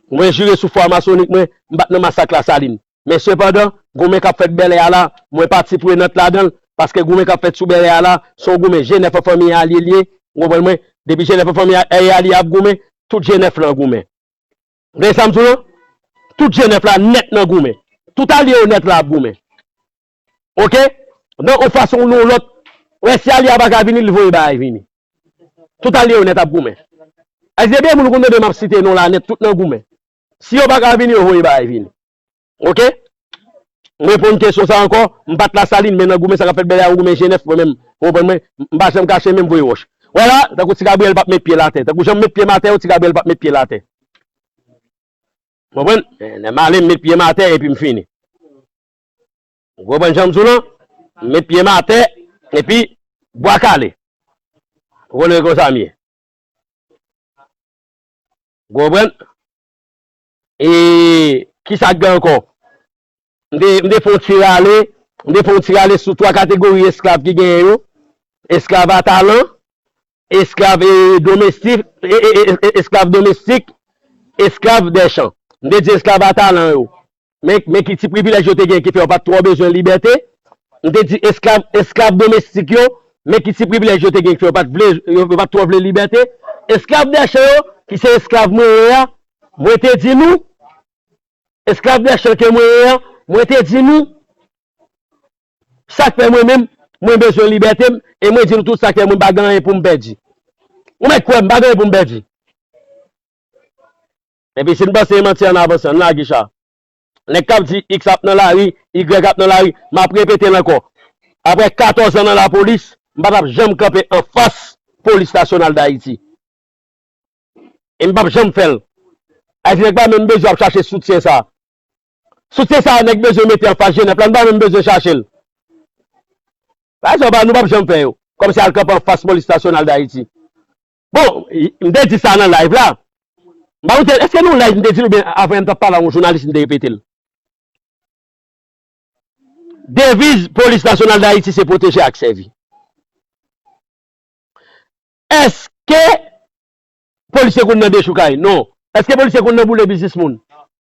mwen jire sou fwa masonik mwen, m pa t nan masak Lasalin. Men sepandan, goumen k ap fèt Bèlè a la, mwen pati prenant ladan l, paske goumen k ap fèt sou Bèlè a la, se yon goumen G nèf an fanmi a li ye, ou konprann mwen? Depi G nèf an fanmi a, a li ap goumen, tout G nèf lan goumen. Tande sa m di w lan? Tout G nèf la nèt nan goumen. Tout alye yo nèt la ap goumen. Oke? Nan yon fason ou nan yon lòt, wè si alye a pa ka vini, li voye bagay vini. Tout alye yo nèt ap goumen. Èske byen moun ou konn tande m ap site non la nèt, tout nan goumen. Si yo pa ka vini, yo voye bagay vini. Oke? M reponn kesyon sa ankò, m pa t Lasalin, men nan goumen sa k ap fèt Bèlè a, yon goumen G nèf, mwen menm, ou konprann mwen, m pa janm kache men m voye wòch. Wè la, tankou Ti Gabriyèl p ap met pye l atè. Tankou jan m met pye m atè yo, Ti Gabriyèl p ap met pye l atè. Konprann? Lè m ale, m met pye m atè epi m fini. Ou konprann jan m di w lan? M met pye m atè epi bwa kale. Ou konnen konsa m ye. Ou konprann? E kisa k gen ankò? M te, m te fè yon ti rale, m te fè yon ti rale sou twa kategori esklav ki genyen yo. Esklav a talan, esklav e domestik, e, e, e, e, esklav domestik, esklav dèchan. M te di esklav a talan yo. Men, men ki ti privilèj yo te gen ki fè yo pa t twò bezwen libète. M te di esklav, esklav domestik yo, men ki ti privilèj yo te gen ki fè yo pa t vle, yo, yo pa t twò vle libète. Esklav dèchan yo, ki se esklav mwen ye a, mwen te di nou, esklav dèchan ke mwen ye a, mwen te di nou, sa k fè mwen menm, mwen bezwen libète m, e mwen di nou tout sa k fè mwen pa gen anyen pou m pèdi. Ou mèt kwè m pa gen anyen pou m pèdi. Epi si n panse e manti, ann avanse, ann lage cha. Nèg k ap di X ap nan lari, Y ap nan lari, m ap repete l ankò. Apre katòz an nan lapolis, m pa t ap janm kanpe anfas Polis Nasyonal d Ayiti. E m p ap janm fè l. Ayiti nèg pa menm bezwen ap chache soutyen sa. Soutyen sa nèg bezwen mete anfas Jenèf la, nou pa menm bezwen chache l. Bagay sa yo pa, nou p ap janm fè yo. Kòmsi al kanpe anfas Polis Nasyonal d Ayiti. Bon, m te di sa nan live la. M pa konn èske nan live m te di l oubyen avè m t ap pale a yon jounalis m te repete l. Deviz Polis Nasyonal d Ayiti se pwoteje ak sèvi. Èske polisye konn nan dechoukay? Non. Èske polisye konn nan boule biznis moun?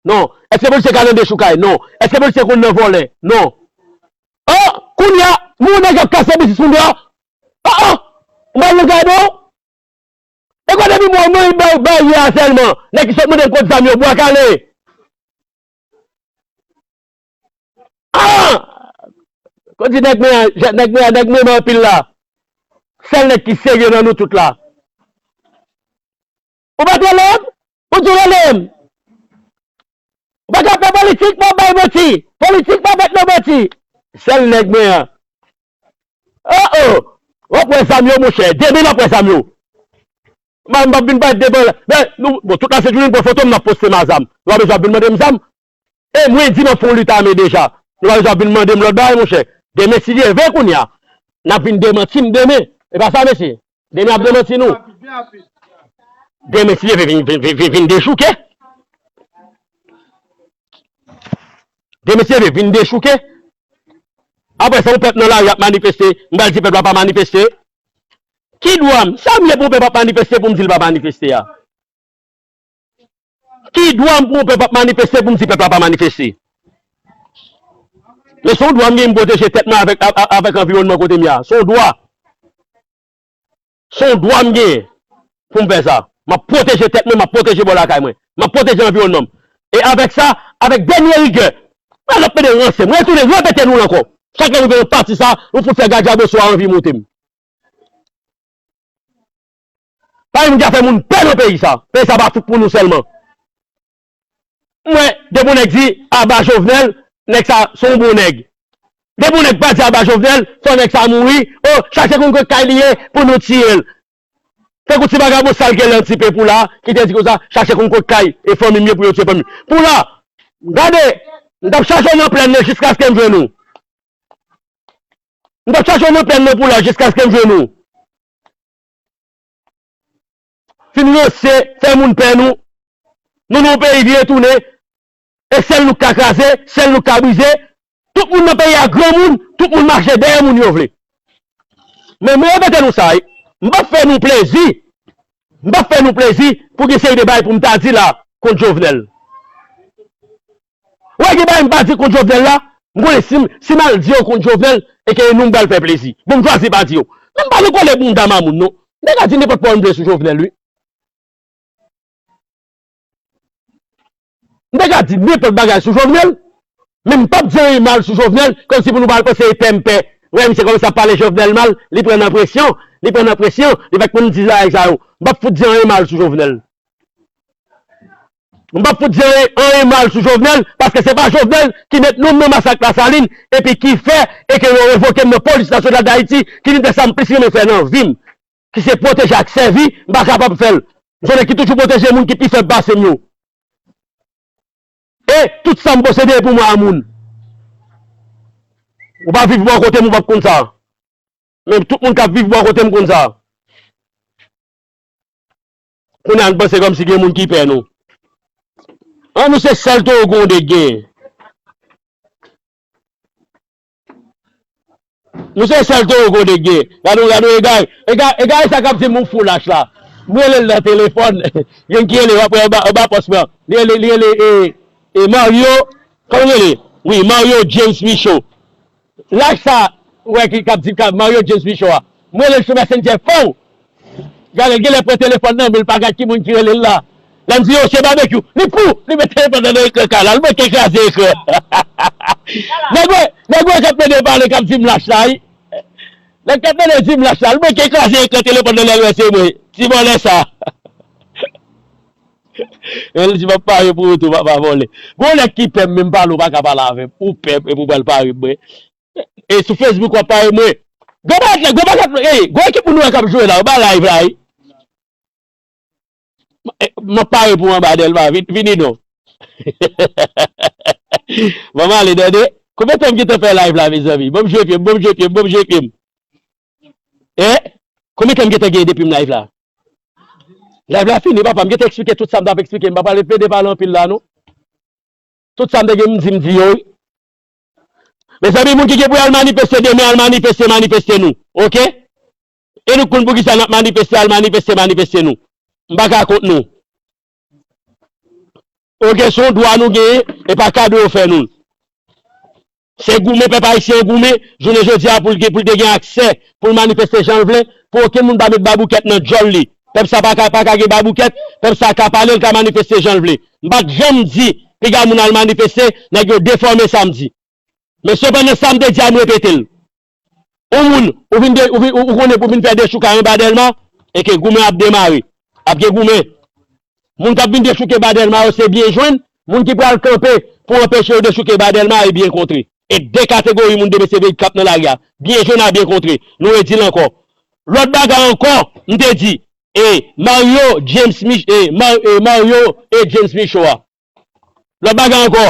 Non. Èske polisye ka nan dechoukay? Non. Èske polisye konn nan vòlè? Non. Oh, kounye a, moun nèg ap kase biznis moun yo. Oh, oh, mwen nan gade w. E kote pi bon, mwen bay, bay ye a sèlman. Nèg ki sot mande m kot zam yo, bwa kale. Ah! Kon di nèg mwen an, nèg mwen an, nèg mwen an anpil la. Sèl nèg ki serye nan nou tout la. Ou pa t rele m? Ou di w rele m? Ou pa ka fè politik, pa bay manti. Politik pa fèt nan manti. Sèl nèg mwen an. Oh, oh. W ap wè zam yo, monchè. Demen n ap wè zam yo. M pa, m p ap vin parèt devan la. Men, nou, bon, tout la se jounen, pran foto m, n ap poste m a zam. Nou pa bezwen ap vin mande m zam. E mwen di m ap fè yon lit ame deja. Nou pa bezwen ap vin mande m lòt bagay, monchè. Demen, si Dye vle, kounye a, n ap vin demanti m demen. E pa sa, mesye? Demen ap demanti nou. Demen, si Dye vle, vin, vin, vin, vin, vin dechouke. Demen, si Dye vle, vin dechouke. Apre sa, yon pèp nan lari ap manifeste. M pral di pèp la pa manifeste. Ki dwa m? Sa m ye pou yon pèp ap manifeste pou m di l pa manifeste a? Ki dwa m pou yon pèp ap manifeste pou m di pèp la pa manifeste? Men se yon dwa m gen pou m pwoteje tèt mwen avèk, a, a, avèk anviwònman kote m ye a. Se yon dwa. Se yon dwa m genyen pou m fè sa. M ap pwoteje tèt mwen, m ap pwoteje bò lakay mwen. M ap pwoteje anviwònman m. E avèk sa, avèk dènye rigè, mwen ap mete ransè. Mwen retounen repete nou l ankò. Chak lè nou gen yon pati sa, nou fout fè gadjaboswa anvi moute m. Pa gen moun ki ka fè moun pè nan peyi sa. Peyi sa pa fout pou nou sèlman. M wè, depi yon nèg di, aba Jovenel, nèg sa se yon bon nèg. Depi yon nèg pa di aba Jovenel, fò nèg sa mouri. O, chache konn kot kay li ye pou nou tiye l. Tankou ti vagabon sal ke l antipep ou la, ki te di konsa, chache konn kot kay e fanmi m ye pou yo tiye fanmi m. Pou la, gade, m t ap chache w nan plèn nan jiskaske m jwenn ou. M t ap chache w nan plèn nan pou la jiskaske m jwenn ou. Fin ranse, fè moun pè nou. Nou nan yon peyi vire tounen. E sèl nou k ka kraze, sèl nou k ka brize. Tout moun nan peyi a granmoun, tout moun mache dèyè moun yo vle. Men mwen repete nou sa, wi. M p ap fè nou plezi. M p ap fè nou plezi pou gen seri de bagay pou m ta di la kont Jovenel. Ou wè gen bagay m pa di kont Jovenel la, m konnen si m, si m al di yo kont Jovenel, e ke nou m pral fè plezi. Bon, m chwazi pa di yo. Men m pa nan kòlè bounda mamoun, non. M te ka di nenpòt pawòl m vle sou Jovenel, wi. M te ka di nenpòt bagay sou Jovenel, men m p ap di anyen mal sou Jovenel, kòmsi pou nou pral panse e pè m pè. Wè, misye kòmanse ap pale Jovenel mal, li pran nan presyon, li pran nan presyon, li fèk pou m di bagay sa yo. M p ap fout di anyen mal sou Jovenel. M p ap fout di anyen, anyen mal sou Jovenel, paske se pa Jovenel ki met non m nan masak Lasalin, epi ki fè, e ke yo revoke m nan Polis Nasyonal d Ayiti, ki youn de sa m plis renmen fè nan vi m, ki se pwoteje ak sèvi, m pa kapab fè l. M se yon nèg ki toujou pwoteje moun ki pi fèb pase m yo. E tout sa m posede e pou mwen a moun. Ou pa viv bò kote m, ou p ap konn sa. Men tout moun k ap viv bò kote m konn sa. Kounye a n panse kòmsi gen moun ki pè nou. An, nou se sèl towo gwonde k genyen. Nou se sèl towo kote gen. Gade w, gade w, egare. Egare, egare sa k ap di m ou fou lach la. M rele l nan telefòn. Gen ki rele, w ap wè anba, anba pòs mwen. Li rele, li rele, e, e Mario. Kòman l rele? Wi, Mario James Michaud. Lach sa, w wè ki k ap di, k ap Mario James Michaud a. M rele l sou Messenger, fòw. Gade, l genlè pran telefòn nan men l, pa gad ki moun ki rele l la. Lè m di, "Yo, se Babekyou." Li pou, li met telefòn nan nan ekran kay la, li manke kraze ekran. Nèg wè, nèg wè k ap plede pale, k ap di m lach la, wi. Nèg k ap plede di m lach la, li manke kraze ekran telefòn nan, lè l wè se mwen. Ti vòlè sa. E li di, "M ap pare pou ou tou, papa vòlè." Gon nèg ki pè m, menm pale, ou pa ka pale avè m. Ou pè m, epi ou pral pare m, mwen. E sou Facebook w ap pare mwen. Gwo bagay, gwo bagay, ey, gwo ekip moun wè k ap jwe la, yo ba live la, wi. E, m ap pare pou anba Dèlma, vin, vini non. Ban m ale, tande. Konbyen tan m gentan fè live la, mezanmi? Ban m jwe pye m, ban m jwe pye m, ban m jwe pye m. E? Konbyen tan m gentan gen depi m live la? Live la fini, papa. M gentan eksplike tout sa m t ap eksplike. M pa pale, plede pale anpil la, non. Tout sa m te gen m di, m di yo, wi. Mezanmi, moun ki gen pou y al manifeste demen, al manifeste, manifeste nou. Oke? E nou konn poukisa n ap manifeste, al manifeste, manifeste nou. M pa ka kont nou. Oke, se yon dwa nou genyen, e pa kado yo fè nou l. Se goumen pèp ayisyen an goumen, jounen jodi a pou l gen, pou l te gen aksè, pou l manifeste jan l vle, pou okenn moun pa met baboukèt nan djòl li. Pèp sa pa ka, pa ka gen baboukèt, pèp sa ka pale, l ka manifeste jan l vle. M pa t janm di, piga moun al manifeste, nèg yo defòme sa m di. Men sepandan sa m te di a, m repete l. Yon moun, ou vin de, ou vin, ou, ou konnen pou vin fè dechoukay anba Dèlma, e ke goumen ap demare. Ap gen goumen. Moun k ap vin dechouke ba Dèlma yo, se byen jwenn. Moun ki pral kanpe pou anpeche yo dechouke ba Dèlma, e byen kontre. E de kategori moun demen se veyik k ap nan lari a. Byen jwenn a byen kontre. Nou redi l ankò. Lòt bagay ankò, m te di, e Mario James Mich-, e Mar-, e Mario e James Michaud a. Lòt bagay ankò.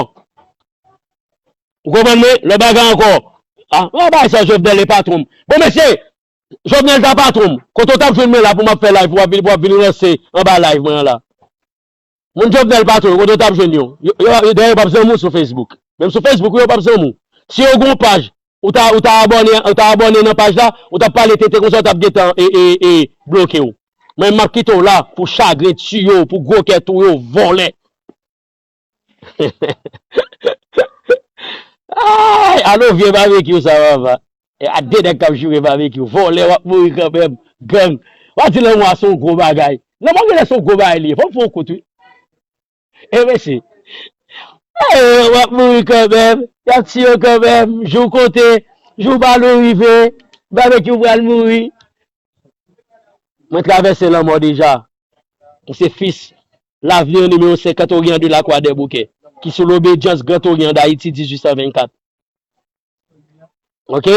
Ou konprann mwen? Lòt bagay ankò. A, mwen pa sa Jovenel e patwon m. Bon, mesye, Jovenel ta patwon m. Kote w t ap jwenn mwen la pou m ap fè live, pou w ap vin, pou w ap vin ranse anba live mwen an la. Moun Jovenel patwon yo, kote w t ap jwenn yo? Yo, yo, yo, dayè, yo p ap zanmi w sou Facebook. Menm sou Facebook, yo p ap zanmi w. Si yo gen yon paj, ou ta, ou ta abòne, ou ta abòne nan paj la, ou t ap pale tenten konsa, yo t ap gentan, e, e, e, bloke w. Mwen, m ap kite w la pou chagren tiye w, pou gwo kè touye w, vòlè. Ay, alo vye babekyou sa, papa. E a de nèg k ap joure babekyou. Vòlè, w ap mouri kanmenm. Gang. W a di lanmò a se yon gwo bagay. Lanmò genlè se yon gwo bagay li ye. Fò m fè yon kout, wi. E mesye. E, w ap mouri kanmenm. Y ap tiye w kanmenm. Jou w konte. Jou bal ou rive. Babekyou pral mouri. Mwen travèse lanmò deja. Mwen se fis Lavni an nimewo senkant Oryan de Lakwa Dèboukè, ki sou lobedyans Gran Oryan d Ayiti dizuit san vennkat. Oke?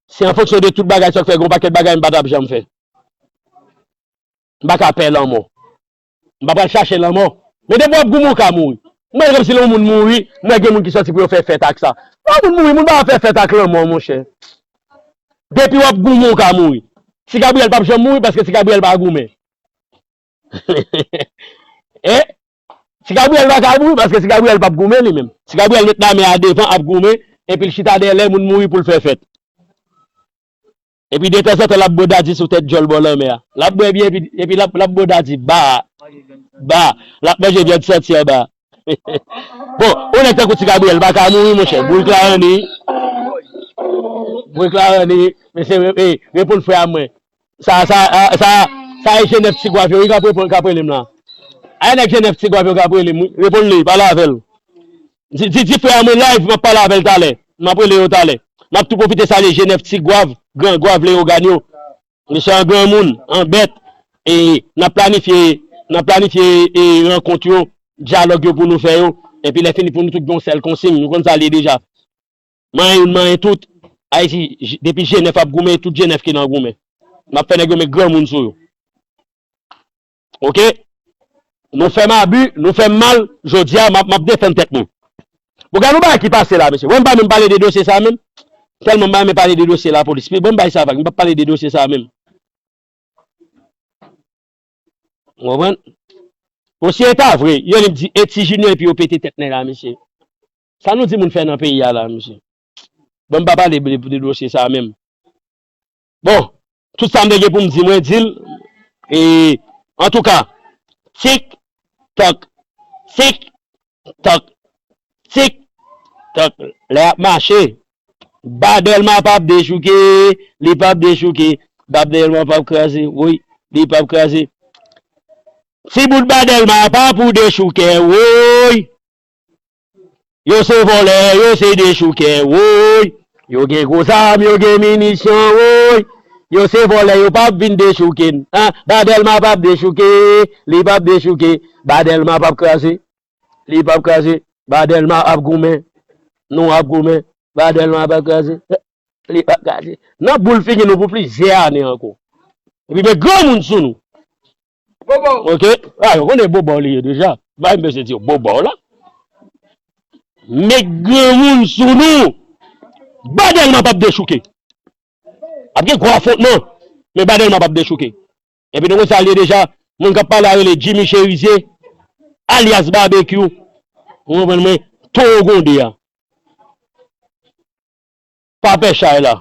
Se an fonksyon de tout bagay sa k fè gen yon pakèt bagay m pa t ap janm fè. M pa ka pè lanmò. M pa pral chache lanmò. Men depi w ap goumen, w ka mouri. M wè kòmsi lè yon moun mouri, m wè gen moun ki sòti pou yo fè fèt ak sa. Lè yon moun mouri, moun pa fè fèt ak lanmò, monchè. Depi w ap goumen, w ka mouri. Ti Gabriyèl p ap janm mouri paske Ti Gabriyèl pa goumen. E? Ti Gabriyèl pa ka mouri paske Ti Gabriyèl p ap goumen li menm. Ti Gabriyèl met lame a devan, ap goumen, epi l chita dèyè lè moun mouri pou l fè fèt. Epi detanzantan, l ap bwè dadi sou tèt djòl bò lanmè a. L ap bwè byen, epi, epi l ap, l ap bwè dadi ba, ba. L ap manje vyann santi anba. Bon, yon nèg tankou Ti Gabriyèl pa ka mouri, monchè. Boul Klarani. Boul Klarani. Mesye, e, reponn frè a mwen. Sa, sa, a, sa, sa e Jenèf Tigwav yo, wi, k ap reponn, k ap rele m la. A, e nèg Jenèf Tigwav yo k ap rele m, wi. Reponn li, pale avè l. Di, di, di frè a mwen live, m ap pale avè l talè. M ap rele yo talè. M ap tou pwofite salye Jenèf Tigwav, Gran Gwav, Leyogàn yo. Mesye an granmoun, an bèt, e n ap planifye, n ap planifye, e, rankont yo, dyalòg yo pou nou fè yo, epi lè fini pou nou tout gen yon sèl konsign, nou konn sa l ye deja. Manyen youn, manyen tout, Ayiti, j-, depi Jenèf ap goumen, tout Jenèf ki nan goumen. M ap fè nèg yo met granmoun sou yo. Oke? Nou fè m abi, nou fè m mal, jodi a, m ap, m ap defann tèt mwen. Bon, gade yon bagay ki pase la, mesye. Mwen, m pa menm pale de dosye sa menm. Tèlman m pa renmen pale de dosye lapolis. Men bon, m bay sa vag, m p ap pale de dosye sa menm. Ou konprann? Bon, si e ta vre, yo annik di, e ti Junior epi yo pete tèt nèg la, mesye. Sa nou di moun fè nan peyi a la, mesye? Bon, m pa pale de, de dosye sa menm. Bon, tout sa m te gen pou m di, mwen di l. E, antouka, tik, tak, tik, tak, tik, tak, lè y ap mache. Ba Dèlma p ap dechouke, li p ap dechouke. Ba Dèlma p ap kraze, woy, li p ap kraze. Ti bout Ba Dèlma pa pou dechouke, woy. Yo se vòlè, yo se dechoukè, woy. Yo gen gwo zam, yo gen minisyon, woy. Yo se vòlè, yo p ap vin dechouke n. An, Ba Dèlma p ap dechouke, li p ap dechouke. Ba Dèlma p ap kraze, li p ap kraze. Ba Dèlma ap goumen, nou ap goumen. Ba Dèlma p ap kraze, li p ap kraze. N ap boule figi nou pou plizyè ane ankò. Epi met granmoun sou nou. Bobo. Ok. A, yo konnen bobo li ye deja. Bay m bezwen di yo bobo la. Met granmoun sou nou. Ba Dèlma p ap dechouke. Ap gen gwo afwontman. Men Ba Dèlma p ap dechouke. Epi nou konn sa l ye deja. Moun k ap pale a rele Jimmy Cherizier, alyas Babekyou. Ou konprann mwen? Towo Gwonde a. Pa pè chay la.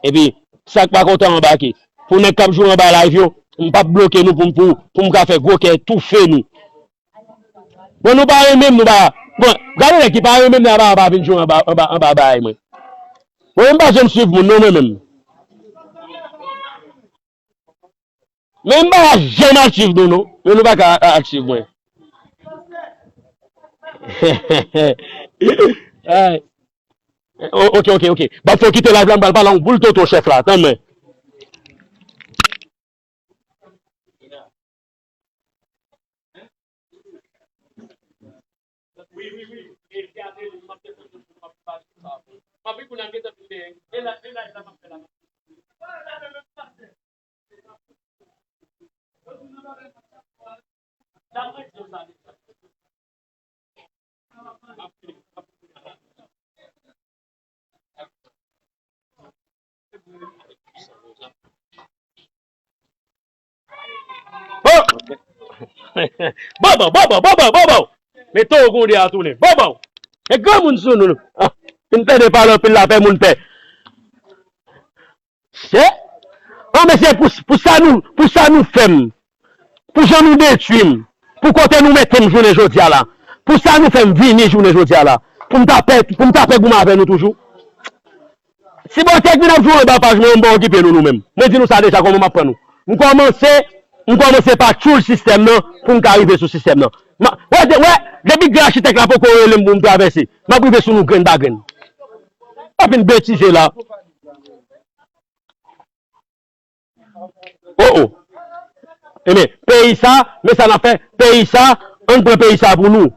Epi, sa k pa kontan anbake. Pou nèg k ap joure anba live yo, m p ap bloke nou pou m, pou, pou m ka fè gwo kè toufe nou. Bon, nou pa renmen m, nou pa. Bon, gade nèg ki pa renmen m nan, pa, pa vin joure anba, anba, anba bagay mwen. Mwen menm pa janm swiv moun, non, mwen menm. Men m pa janm al swiv nou, non. Men nou pa ka a-, al swiv mwen. Ay. O-, ok, ok, ok. Bon, fò kite live la, m pral pale yon boul toto chèf la. Tann mwen. Bon! Bon, bon, bon, bon, bon, bon, bon, bon! Men Towo Gwonde a tounen. Bon, bon! E granmoun sou nou. Ah, fin pèdi pale anpil la, fè moun pè. Se? An, men se pou, pou sa nou, pou sa nou fè m. Pou jan nou detwi m. Pou kote nou mete m jounen jodi a la. Pou sa nou fè m vini jounen jodi a la. Pou m ta pè, pou m ta pè goumen avè nou toujou. Si bon, tèk vin ap joure anba paj mwen, m pa okipe nou, nou menm. Mwen di nou sa deja, kòman m ap pran nou. M kòmanse, m kòmanse pa tchoul sistèm nan pou m ka rive sou sistèm nan. Ma, wè, de, wè, depi gran achitèk la poko rele m pou m travèse, m ap rive sou nou grenn pa grenn. Pa vin betize la. Oh, oh. Ebyen, peyi sa, men sa n ap fè, peyi sa, ann pran peyi sa pou nou.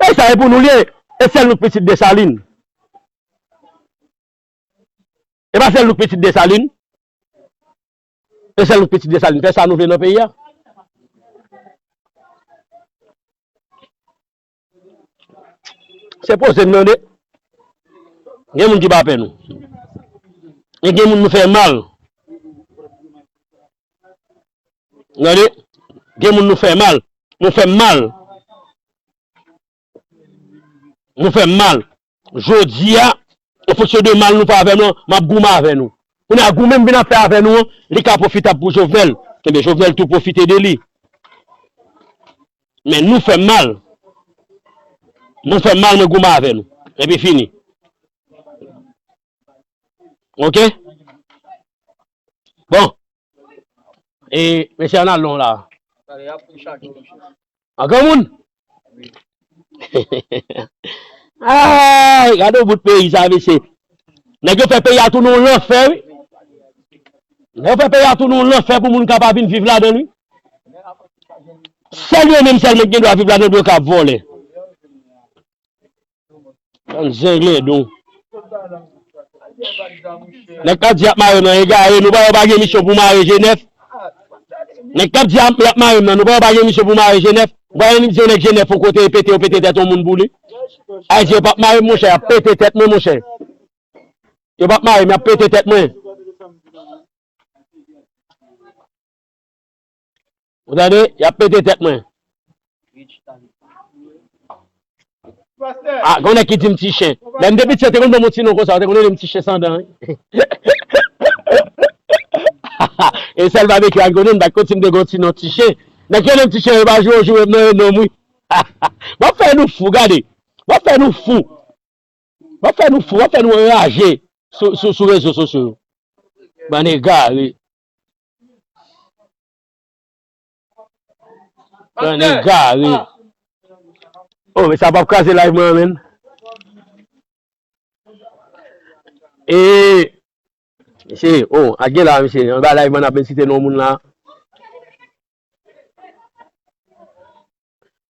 Peyi sa e pou nou l ye, e sèl nou k pitit Desalin. E pa sèl nou k pitit Desalin. E sèl nou k pitit Desalin. Fè sa nou vle nan peyi a. Se poze m tande. Gen moun ki pa pè nou. E gen moun nou fè mal. Tande. Gen moun nou fè mal. Nou fè m mal. Nou fè m mal. Jodi a, an fonksyon de mal nou fè avè m lan, m ap goumen avè nou. Kounye a, goumen m vin ap fè avè nou an, li ka pwofitab pou Jovenel. Ebyen, Jovenel tou pwofite de li. Men nou fè m mal. Nou fè m mal, mwen goumen avè nou. Epi fini. Ok? Bon. E, mesye, ann al lon la. An granmoun? Ay, gade yon bout peyi sa, mesye. Nèg yo fè peyi a tounen yon lanfè, wi. Nèg yo fè peyi a tounen yon lanfè pou moun ka pa vin viv ladan l, wi. Sèl yo menm sèlman ki gen dwa viv ladan l, pou yo ka vòlè. Bann zenglendon. Nèg k ap di y ap mare m nan egare, nou pa wè pa gen misyon pou mare G nèf? Nèg k ap di y ap, y ap mare m nan, nou pa wè pa gen misyon pou mare G nèf? Ou pa wè misyon nèg G nèf yon kote e pete, yo pete tèt yon moun pou li? Ayiti, yo p ap mare m, monchè, y ap pete tèt mwen, monchè. Yo p ap mare m, y ap pete tèt mwen. Ou tande? Y ap pete tèt mwen. Ah, gen yon nèg ki di m ti chen. Lè m te piti, yo te konn ban m yon ti non konsa, yo te konn rele m ti chen san dan, wi. E sèl babekyou a konnen m, pa t konn si m te gen yon ti non ti chen. Nèg ki rele m ti chen, yo pa joure, joure m nan non m, wi. W ap fè nou fou, gade. W ap fè nou fou. W ap fè nou fou, w ap fè nou anraje sou, sou, sou rezo sosyo yo. Bann egare. Bann egare. Oh, men sa p ap kraze live mwen an, menm. E, mesye, oh, a gen la, mesye, anba live mwen ap vin site non moun la.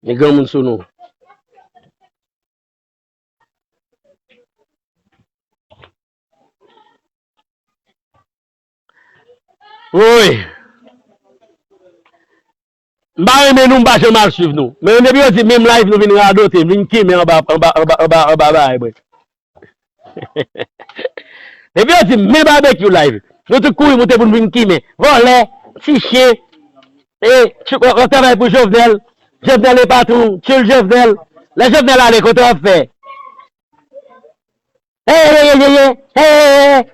Men granmoun sou nou. Woy! M pa renmen nou, m pa janm al swiv nou. Men depi yo di menm live nou vin radote, vin kimen anba, anba, anba, anba, anba bagay mwen. Depi yo di men babekyou live, nou tout kouri moute pou n vin kimen. Vòlè, ti chen, e, w ap travay pou Jovenel. Jovenel e patwon, tchoul Jovenel. Lè Jovenel ale, kote w ap fè? Hey, hey, hey, hey, hey, hey, hey.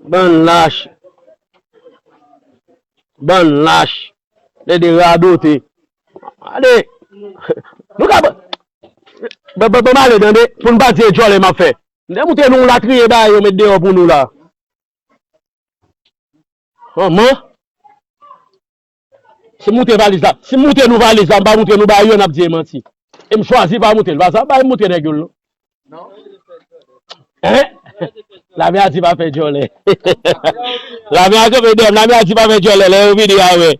Bann lach. Bann lach. Tande radote. Tande. Nou ka ban, ban, ban, ban m ale, tande. Pou n pa di e djòlè m ap fè. M te montre nou latriye bagay yo met deyò pou nou la. Manman. Si m montre valiz la, si m montre nou valiz la, m pa montre nou bagay yo, n ap di e manti. E m chwazi pa montre l. Pa sa, pa m montre nèg yo l non. Hein? Lame a di pa fè djòlè. Lame a kanpe dèyè m, lame a di pa fè djòlè, lè yo vini a wè.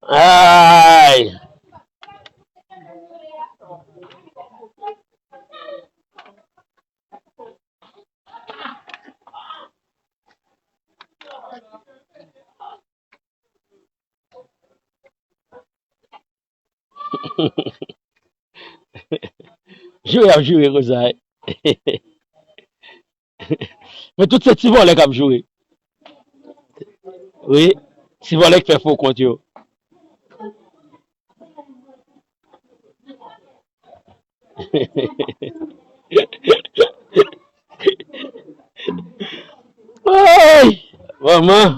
Ay! Joure ap joure konsa. Men tout se ti vòlè k ap joure. Wi, ti vòlè k fè fo kont yo. Ay! Manman!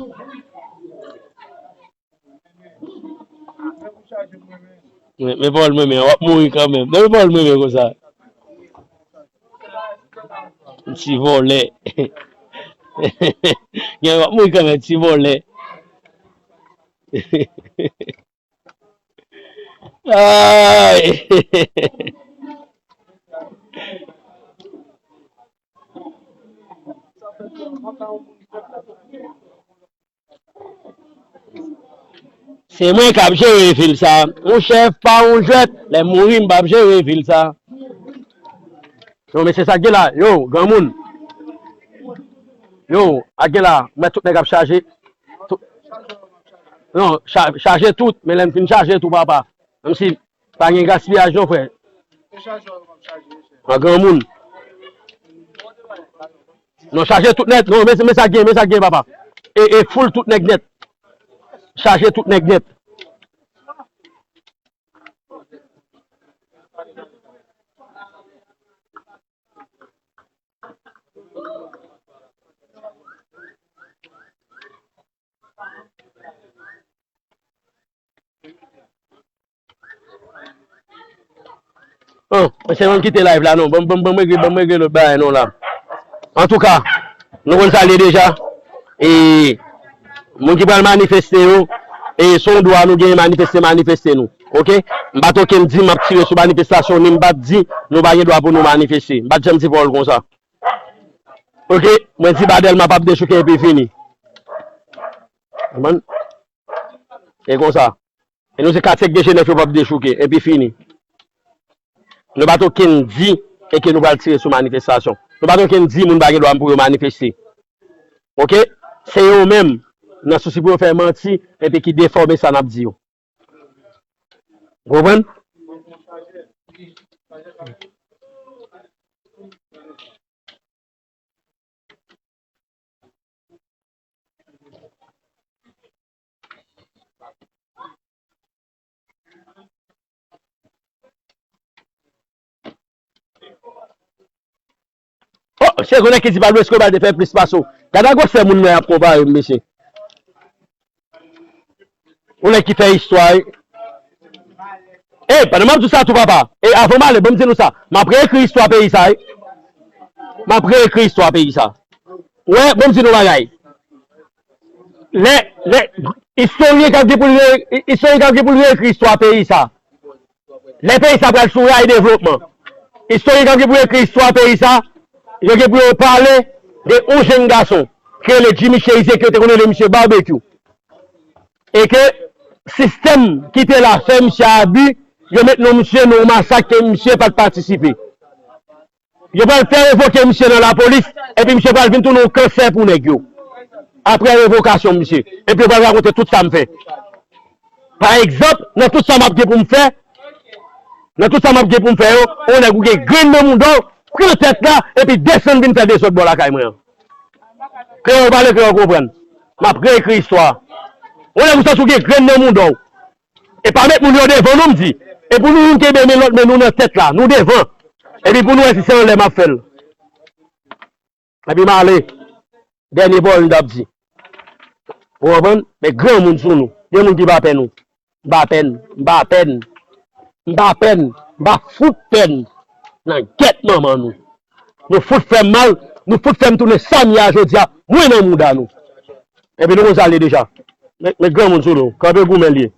Men, men pawòl mwen men, w ap mouri kanmenm. Men pawòl mwen men konsa. Ti vòlè. Gen w ap mouri kanmenm, ti vòlè. Ay! Se mwen k ap jere vil sa. Monchè, pa yon jwèt. Lè m mouri, m p ap jere vil sa. Yo, mesye, sa k gen la? Yo, granmoun. Yo, a gen la, m wè tout nèg ap chaje. Tout, non, cha-, chaje tout, men lè m fin chaje tou, papa. Menm si pa gen gaspiyaj non, frè. An granmoun. Non, chaje tout nèt. Non, men, men sa gen, men sa gen, papa. E, e full tout nèg nèt. Chaje tout nèg nèt. Oh, se mwen kite live la non. Ban m, ban m, ban m regle, ban m regle lòt bagay non la. Antouka, nou konn sa l ye deja. E moun ki pral manifeste yo, e se yon dwa nou genyen manifeste, manifeste nou. Oke? M pa t okenn di m ap tire sou manifestasyon, ni m pa t di nou pa gen dwa pou nou manifeste. M pa t janm di pawòl konsa. Oke? Mwen di ba Dèlma p ap dechouke epi fini. Konprann? E konsa. E nou se katye k gen jenèf yo p ap dechouke, epi fini. Nou pa t okenn di e ke nou pral tire sou manifestasyon. Nou pa t okenn di moun pa gen dwa pou yo manifeste. Oke? Se yo menm, nan sousi pou yo fè manti, epi ki defòme sa n ap di yo. Ou konprann? Oh, se konnen ki di Pablo Escobar te fè plis pase w. Gade a gwosè moun nan y ap konpare m, mesye. Yon nèg ki fè istwa, wi. E, pandan m ap di w sa tou, papa, e, avan m ale, ban m di nou sa, m ap reekri istwa peyi sa, wi. M ap reekri istwa peyi sa. Wè, ban m di nou bagay. Lè, lè, istoryen k ap gen pou l re-, istoryen k ap gen pou l reekri istwa peyi sa. Lè peyi sa pral sou ray devlopman, istoryen k ap gen pou yo ekri istwa peyi sa, yo gen pou yo pale de yon jenn gason ki rele Jimmy Chérizier, ke yo te konn rele misye Barbecue. E ke sistèm ki te la fè misye abi, yo met non misye nan yon masak ke misye pa t patisipe. Yo pral fè revoke misye nan lapolis, epi misye pral vin tounen yon kansè pou nèg yo. Apre revokasyon misye, epi yo pral rakonte tout sa m fè. Pa egzanp, nan tout sa m ap gen pou m fè, nan tout sa m ap gen pou m fè yo, yon nèg ou gen grenn nan mouda w, pran tèt la, epi desann vin fè dezòd bò lakay mwen an. Kreyòl pale, kreyòl konprann. M ap reekri istwa. Yon nèg ou santi w gen grenn nan mouda w. E pa met moun yo devan nou, m di. E pou nou youn kenbe men lòt men nou nan tèt la, nou devan. Epi pou nou wè si se anlè m ap fè l. Epi m ale. Dènye pawòl m t ap di. Ou konprann? Men granmoun sou nou. Gen moun ki pa pè nou. M pa pè n, m pa pè n, m pa pè n, m pa fout pè n. Nan gèt manman nou. Nou fout fè m mal, nou fout fè m tounen sa m ye a jodi a, mwen nan mouda nou. Epi nou konn sa l ye deja. Men, men granmoun sou nou, kanpe goumen l ye.